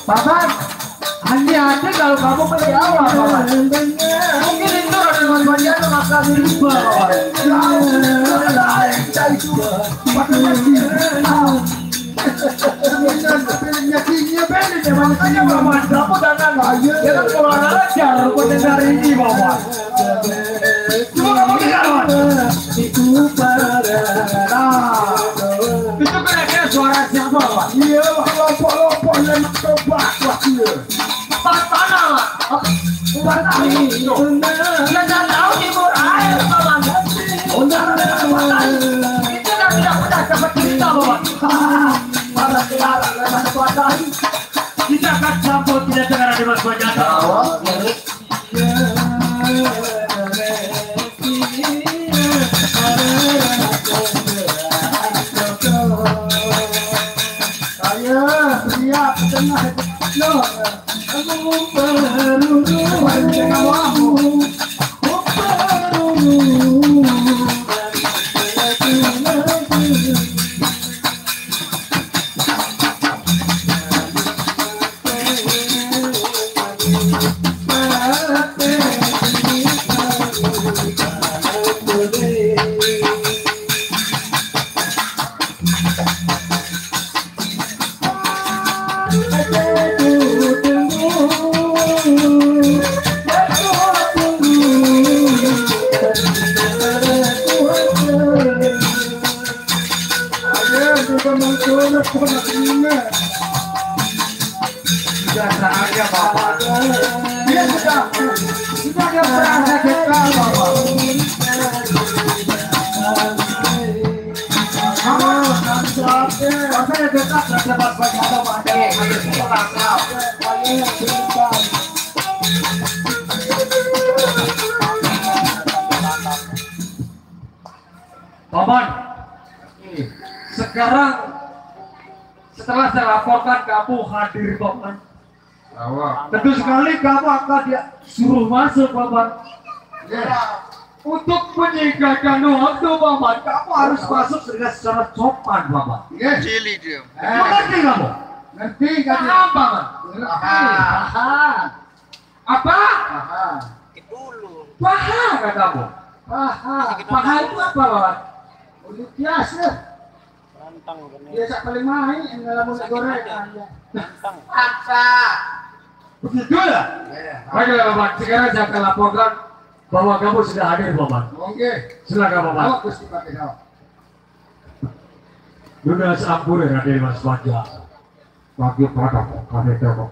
Paman, hati-hati kalau kamu menjawab, Paman. Mungkin itu Raden Mas Panji Anom akan lupa, Paman. Makanya, Paman, kamu jangan. Ayo. Dia kan kurang ajar, mendengar ini, Paman. Coba kamu dengar, Paman. Nah, itu kira-kira suara siapa, Paman? Iya, kelompok-kelompok yang mencoba, wah, iya. Pak Tanah, Pak. Pak Tanah. Dia nggak tahu timur air, Paman. Udah, udah, udah, Pak Tanah. Itu kan tidak pernah dapat cerita, Paman. Parah, parah, parah, Pak Tanah. Kita akan sambut kedatangan Raden Mas Panji Anom. Ayo, siap, tengah. Sudah saatnya, Bapak. Dia sudah, sudah dia berada dekat, Bapak. Mama, masa dekat dan dapat banyak, Bapak. Paman, sekarang setelah saya laporkan kamu hadir, Paman. Awak. Tentu sekali kamu akan disuruh masuk, Paman. Ya. Untuk menyingkatkan waktu, Paman, kamu harus masuk dengan secara sopan, Paman. Ya. Cili dia. Eh. Mengerti kamu? Ngerti kan? Paham, Paman? Ngerti. Paham. Apa? Paham. Dulu. Paham kan kamu? Paham. Paham itu apa, Paman? Udah biasa. Rantang kena. Biasa paling main yang dalam minyak goreng. Rantang. Apa? Begitu ya? Iya. Baiklah, Bapak. Sekarang saya akan laporkan bahwa kamu sudah hadir, Bapak. Oke. Silakan, Bapak. Awak, Gusti Patih, awak. Lunas ampure, Raden Mas Baja. Bagi pada kami tengok.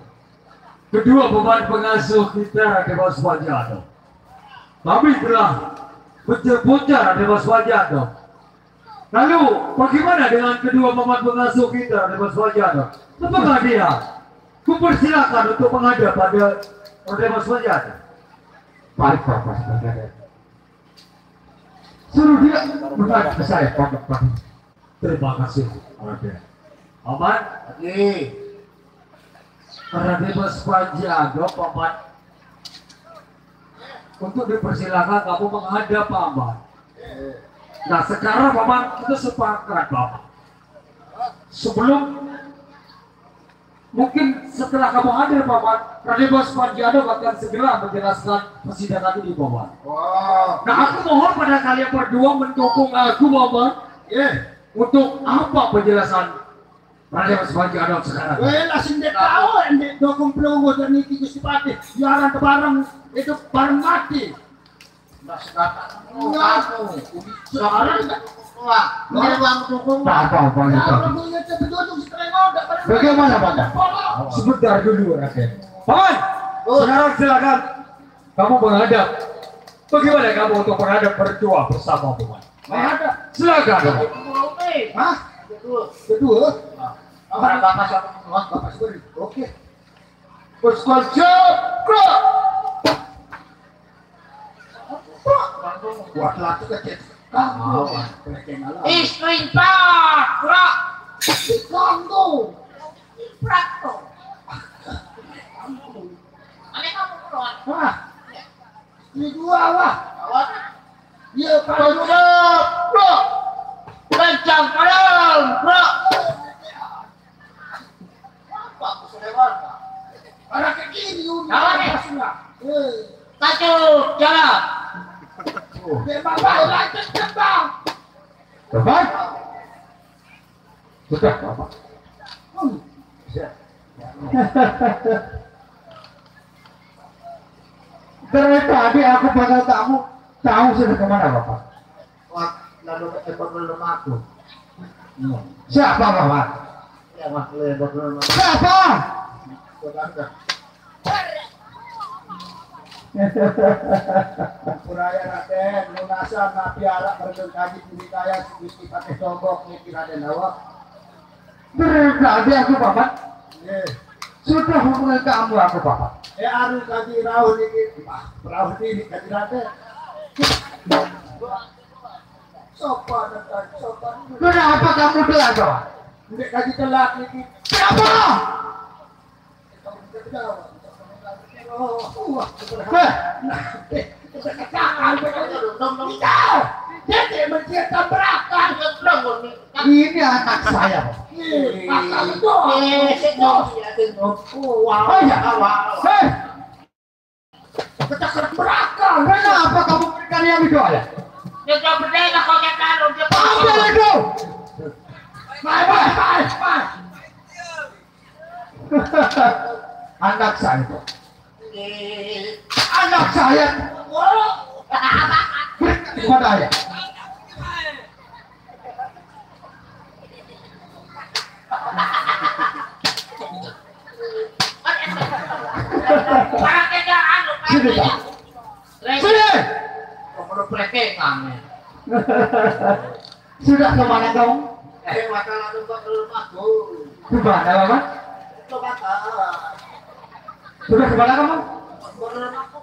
Kedua, Paman, pengasuh kita, Raden Mas Baja. Kami telah menjemputnya, Raden Mas Baja. Lalu, bagaimana dengan kedua paman pengasuh kita, Raden Mas Fajar? Apakah dia? Kupersilakan untuk menghadap pada Raden Mas Fajar. Baik, Bapak Saudara. Suruh dia menghadap ke saya, Paman. Terima kasih, Raden. Paman? Oke. Raden Mas Fajar, Paman. Untuk dipersilakan kamu menghadap, Paman. Nah, sekarang, Paman, kita sepakat, Paman. Sebelum, mungkin setelah kamu hadir, Paman, Raden Mas Panji Anom akan segera menjelaskan persidangan ini, Paman. Wah. Nah, aku mohon pada kalian berdua mendukung aku, Paman. Iya. Untuk apa penjelasan Raden Mas Panji Anom sekarang? Weh, lah, sing dek tahu, yang dek dukung pelungguh dan niki Gusti Patih, jalan ke bareng, itu bareng mati. Nah, sekarang, ngaku. Sekarang, wah, ini bang dukung. Apa, apa, apa, ya, apa? Orang punya itu betul, sekarang ada, bareng. Bagaimana, Paman? Sebentar dulu, Raden. Paman, oh, sekarang silakan kamu menghadap. Bagaimana kamu untuk menghadap mertua bersama, Paman? Menghadap. Silakan, Paman. Hah? Kedua. Kedua? Nah, Bapak siapa? Bapak Sugri. Oke. Bos Gojek, bro. Buat laki kecil. Kamu, oh, istri pak, bro. Kamu. Prak, bro. Mana kamu, bro? Wah. Ini dua, wah. Awak. Iya, Pak. Bro. Kencang, bro. Bro. Apa aku sudah warga? Arah ke kiri, Yuni. Apa nih? Pas lah. Eh. Satu, jalan. Oh. Dia bawa lanjut, Bang. Cepat. Sudah, Bapak. Hmm. Siap. Dari tadi aku panggil kamu, tahu sudah kemana, Bapak? Wah, lalu ke tempat belum aku. Hmm. Siapa, Bapak? Ya, Mas, lewat belum aku. Siapa? Sudah, sudah. Puraya Raden, lunasan napi arak berkeng kaji puri kaya si Gusti Patih Togok niki Raden Dawak. Berkali aku, Paman. Nggih. Sudah hubungan kamu aku, Paman. Eh, anu kaji rauh niki, ah, rauh niki kaji Raden. Sopan, Raden, sopan. Kenapa kamu telat, Paman? Nggih kaji telat niki. Kenapa? Heh. Jangan, jangan. Dia mencipta berakah. Ini anak saya, Pak. Nih, kakak betul. Eh, sik, Dok. Iya, sik, Dok. Oh, wow. Oh, iya. Wow. Hei. Kecakar berakah. Kenapa kamu berikan yang itu aja? Dia jawab berdaya, kau jangan taruh, dia ambil itu. Mai, mai, mai, mai. Anak saya. Anak saya. Berikan kepada ayah. Sini, Pak. Sini. Sudah kemana kamu? Eh, mata lalu kok belum aku. Di mana, Bapak? Itu kata. Sudah kemana kamu? Belum aku.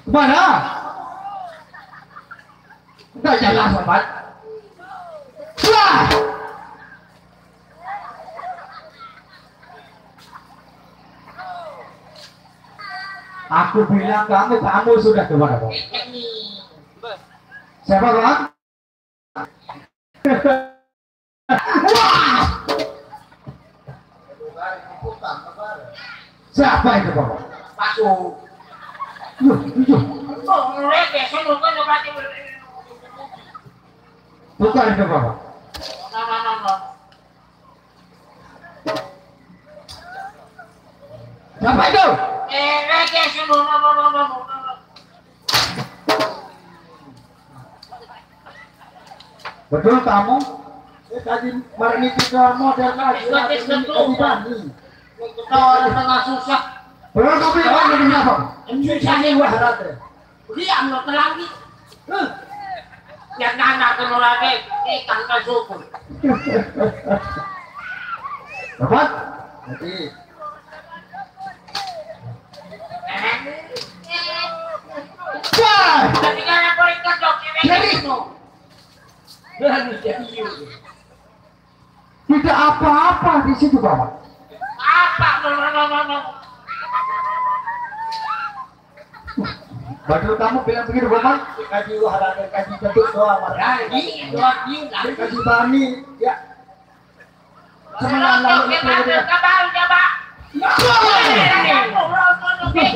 Kemana? Enggak jelas, Bapak. Wah! Aku bilang kamu, kamu sudah keluar, Bang. Siapa, Bang? Wah! Siapa itu, Bapak? Masuk. Loh, iya. Bukan itu, Bapak. Siapa itu? Betul kamu? Eh, tadi marani kita model lagi. Tadi Bani. Kita orang tengah susah. Betul kamu yang mana, kenapa? Susah nih, wah, rata. Diam lo, telangi. Huh. Yang nana ke Murade, ikan ke suku. Dapat? Jadi. Wah! Tapi kalau boleh cocok, ini jadi itu. Tidak apa-apa di situ, Bapak. Apa? No, no, no, no, no. Betul kamu bilang begitu, Bapak? Kaji wah, kaji bentuk doang, Pak. Ya, ini doang, ini. Kaji Bani, ya. Semangat lalu itu, ya.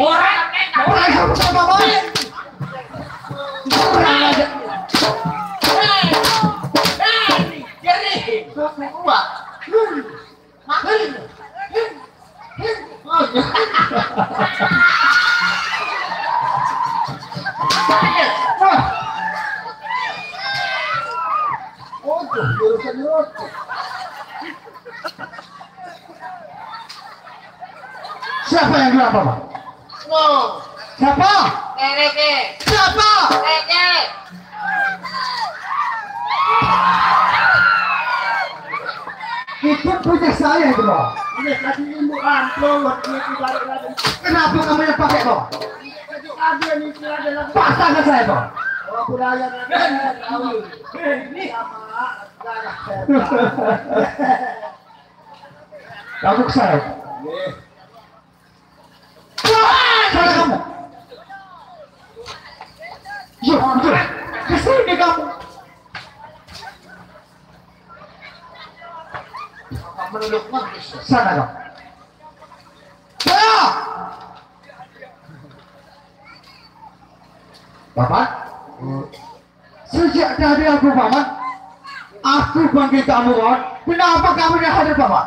Orang, orang itu, Bapak. Orang aja. Jadi, kau kuat. Waduh, jurusan nyerocok. Siapa yang kenapa, Pak? No. Siapa? Reke. Siapa? Reke. Itu punya saya itu, Pak. Ini tadi ilmu amplop, waktu itu balik lagi. Kenapa kamu yang pakai, Pak? Itu ada nih, itu ada lagi. Pasang ke saya, Pak. Oh, budaya nanti tahu. Ini sama darah saya. Kamu ke saya. Nih. Wah, salah kamu. Yuk, yuk. Ke sini kamu. Sana kamu. Saya. Bapak. Sejak tadi aku, Paman, aku panggil kamu, Paman. Kenapa kamu tidak hadir, Paman?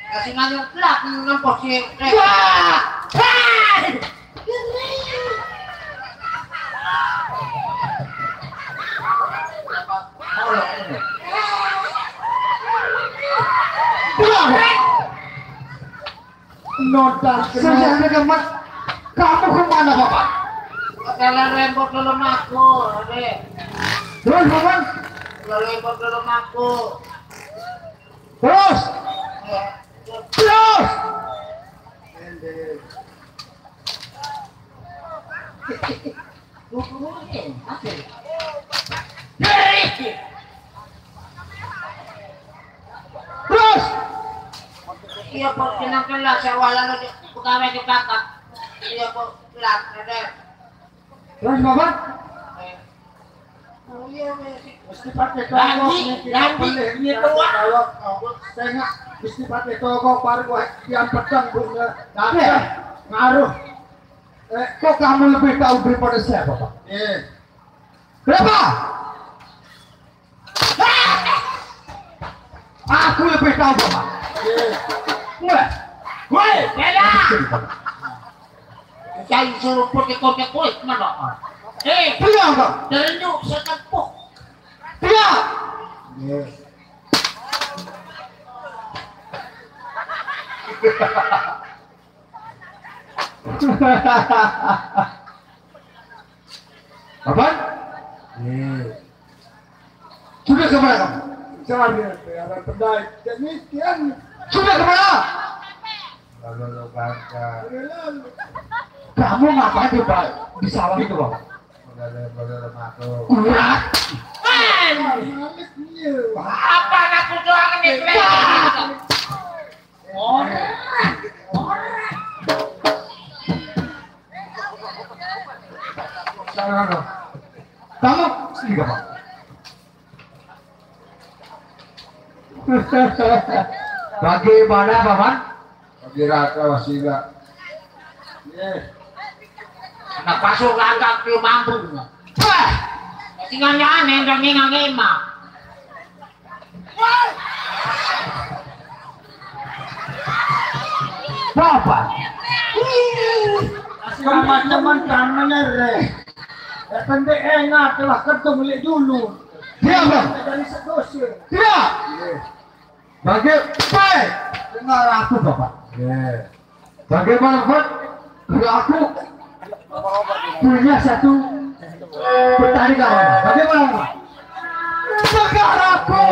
Kasih nanya belak, nempos si Rek. Wah! Hei! Pulang. Nodal. Sejak ada Mat, kamu kemana, Bapak? Kalian rembot dulu aku, Dek. Terus, Bapak? Kalian rembot dulu aku. Terus. Ya. Terus. Terus. Iya, Pak, jeneng kelas ya, walau lu pegawai di kakak. Iya, Pak, kelas, ada. Terus, Bapak? Eh. Oh, iya, Pak. Mesti pakai tongok, Lagi, nih, kita lagi, beli, iya, nih, Pak. Kalau, kalau setengah, mesti pakai tongok, baru gua yang pedang, Bu, ya. Tapi, iya, ngaruh. Eh, kok kamu lebih tahu daripada saya, Bapak? Iya. Berapa? Aku lebih tahu, Bapak. Mulai. Woi, bela. Saya suruh pergi kotek kulit mana? Eh, bilang, Bang. Terenyuh setempuh. Bilang. Apa? Sudah ke mana kamu? Cari, ada pendai. Demikian. Sudah ke mana? Lalu, lalu, bangka. Lalu. Kamu ngapain di, di sawah itu, Bang? Lalu, lalu, lalu, masuk. Urat. Apa anak doang nih? Orang, orang. Salah, no. Kamu sini, Bapak. Bagaimana, Paman? Bagi rata wasila. Iya. Anak pasur gagak belum mampu. Wah, tinggal nyanyi, nyanyi, nyanyi, mah. Apa? Sama teman-teman, re. Ya, pendek engat telah ketemu dulu. Dia, Bang. Dari sedosin. Dia. Iya. Bagi, baik. Dengar aku, Bapak. Iya. Bagaimana, Pak? Kalau aku punya satu pertanyaan. Bagaimana, Pak? Sekarang aku.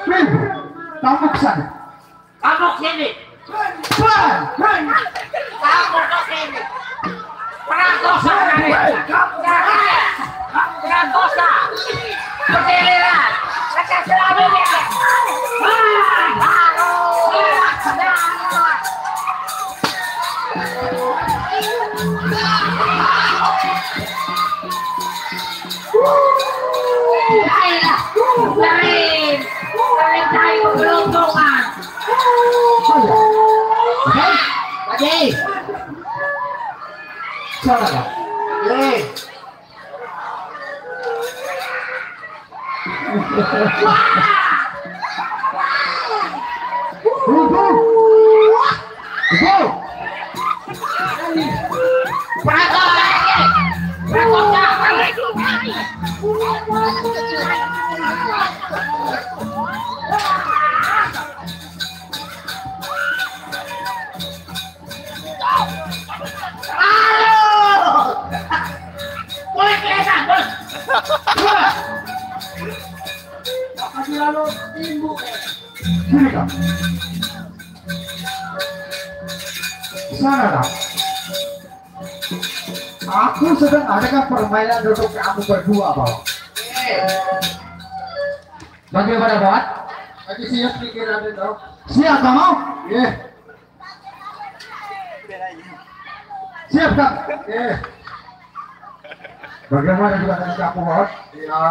Minggu, kamu ke sana. Kamu ke sini. Pan, pan. Kamu ke sini. Perang dosa, Raden. Perang dosa. Pertiliran. Kata selalu dia. Ayolah. Kering. Kering saya belum. Lagi. Salah, Pak. Eh. Ibu. Ibu. Aduh! Boleh kelihatan, Bos. Apa sih lalu timbul? Sini, Kak. Sana, Kak. Aku sedang adakan permainan untuk kamu berdua, Bang. Bagaimana, Bang? Lagi siap pikirannya, dong. Siap, kamu? Iya. Siap, Kak? Iya. Bagaimana juga dengan kamu, Bang? Iya.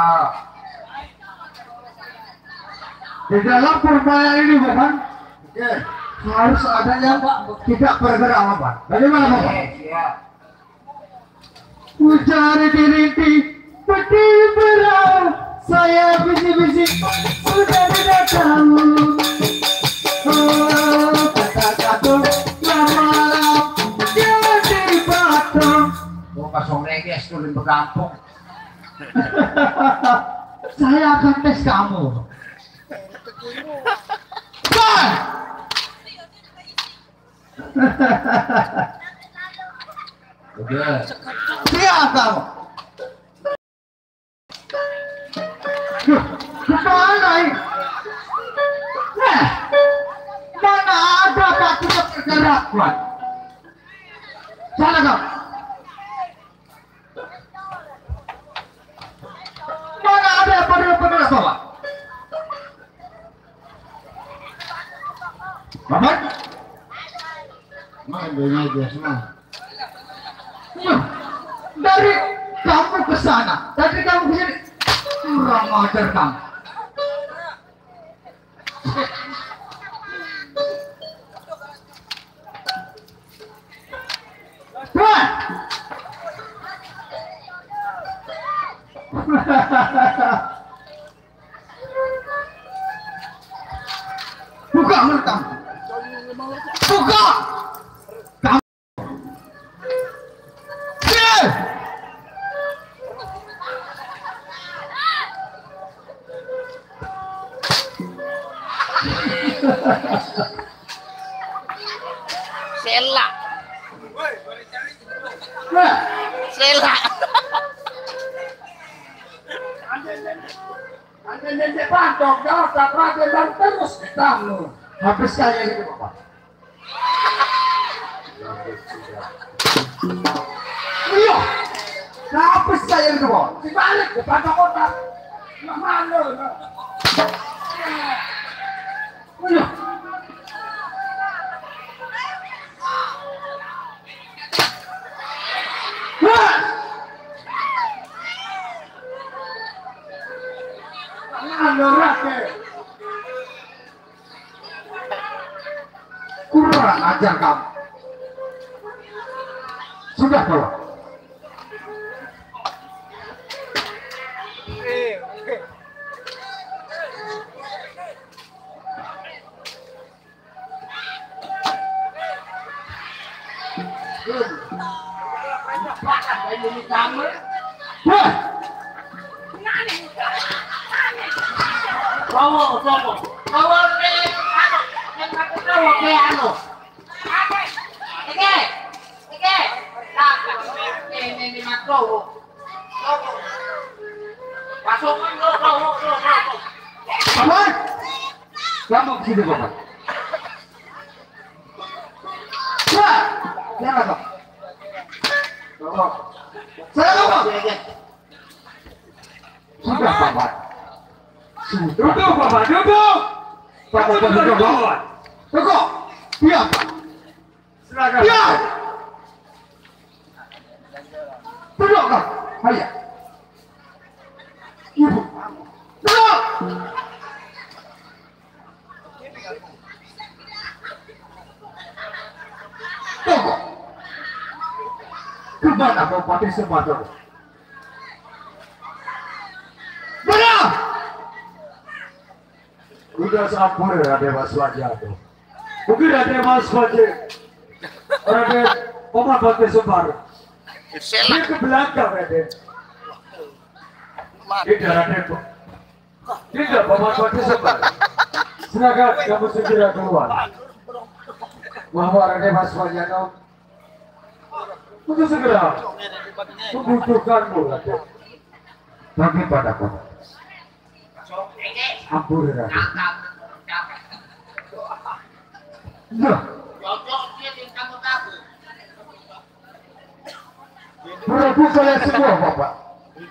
Di dalam permainan ini, Bang, iya, harus ada yang tidak bergerak, Bang. Bagaimana, Bang? Iya, siap. Ujar dirinti, peti berau, saya bisi-bisi, sudah tidak tahu. Oh, kata satu, lama-lama, jadi batuk. Oh, pas sore, guys, turun bergampung. Saya akan tes kamu. Bang! Udah. Siap kamu. Duh, kemana ini? Nah, mana ada batunya bergerak, Wan? Sana kau. Mana ada yang benar-benar, Bapak? Apa? Mana dia semua? Iya. Dari kamu ke sana, dari kamu ke sini. Kurang ajar kamu. Tuan. Buka mulut kamu. Buka. Kamu. Sini. Sela. Nah. Sela. Anda nenek pantok, jawab tak ragu dan terus ketemu. Habis saya itu, Bapak. Iya. Nah, habis saya itu, Bapak. Dibalik ke pantok kota. Nah, mana? Nah. Iya. Wah. Mana, Raden? Kurang ajar kamu. Sudah, bawa. Wah. Bawa, bawa. Bawa, eh, anu, yang aku tahu, eh, anu. Oke, oke. Nah, ini, ini, Mas, bawa. Pasukan lo, lo, lo, lo, lo. Paman, kamu ke sini, Paman. Wah, jangan, Pak. Tolong. Saya, Pak. Sudah, Paman. Sudah. Duduk, Paman, duduk. Paman, kamu duduk, duduk, Paman. Duduk. Diam, Pak. Silakan. Diam. Duduk, Pak. Ayo. Ibu. Duduk. Tunggu. Kemana Bupati Sumatera? Mana? Udah sampur ya, Raden Mas Fajar tuh. Mungkin Raden Mas Fajar. Raden Paman Bupati Sumatera. Dia ke belakang, Raden. Tidak, Raden. Tidak, Bapak Bupati Sumatera. Silakan kamu segera keluar. Bahwa Raden Mas Fajar untuk segera membutuhkanmu, Raden. Bagi padaku. Ampun, Raden. Nah. Prabu kalian semua, Bapak,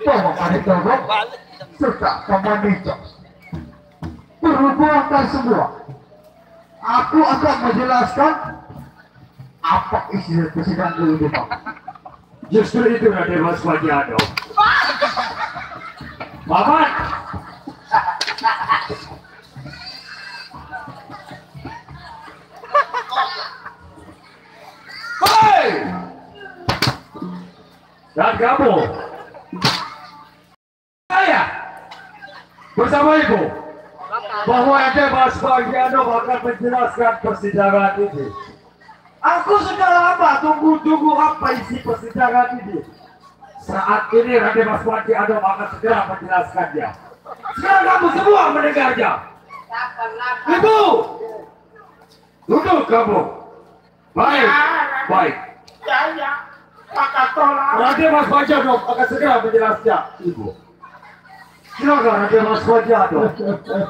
Paman Barito, serta Paman Nicok. Berhubung akan semua, aku akan menjelaskan apa isi persidangan dulu, Pak. Justru itu, Raden Mas Fajar. Paman. Hei! Dan kamu, saya bersama ibu bahwa Raden Mas Fajar akan menjelaskan persidangan ini. Aku sudah lama tunggu-tunggu apa isi persidangan ini. Saat ini Raden Mas Fajar akan segera menjelaskannya. Sekarang kamu semua mendengarnya. Ibu, duduk kamu. Baik, baik. Ya, ya. Pak Katola. Raden Mas Fajar akan segera menjelaskan, Ibu. Silakan, Raden Mas Fajar.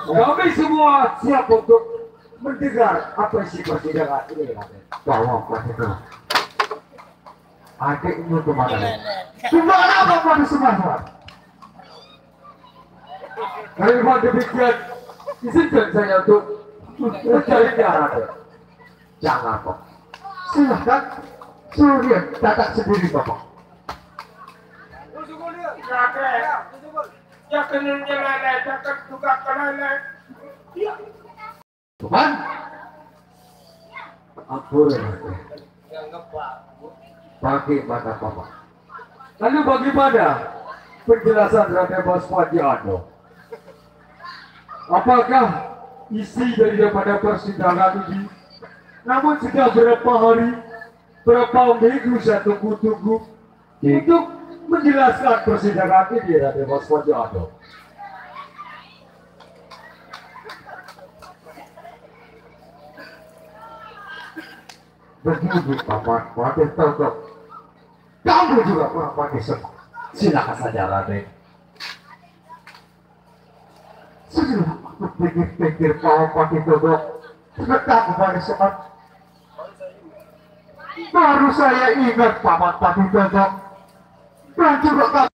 Kami semua siap untuk mendengar apa isi persidangan ini, Raden. Bawa, Pak Fajar. Adikmu kemana? Kemana Bapak di Sumatera? Kalau memang demikian, izinkan saya untuk mencari Raden. Jangan, Pak. Silahkan. Suruh dia datang sendiri, Bapak. Jangan, jangan, jangan juga kelele. Tuhan. Ampun, Raden. Pakai mata Bapak. Lalu bagaimana penjelasan Raden Mas Panji Ando? Apakah isi daripada persidangan ini? Namun sudah berapa hari, berapa minggu saya tunggu-tunggu untuk menjelaskan persidangan ini, Raden Mas Panji Ando. Begini, Paman Patih Togok. Kamu juga kurang pakai semangat. Silakan saja, Raden. Setelah aku pikir-pikir, Paman Patih Togok, sudah kamu pakai semangat. Baru saya ingat, Paman Patih Togok. Dan juga kamu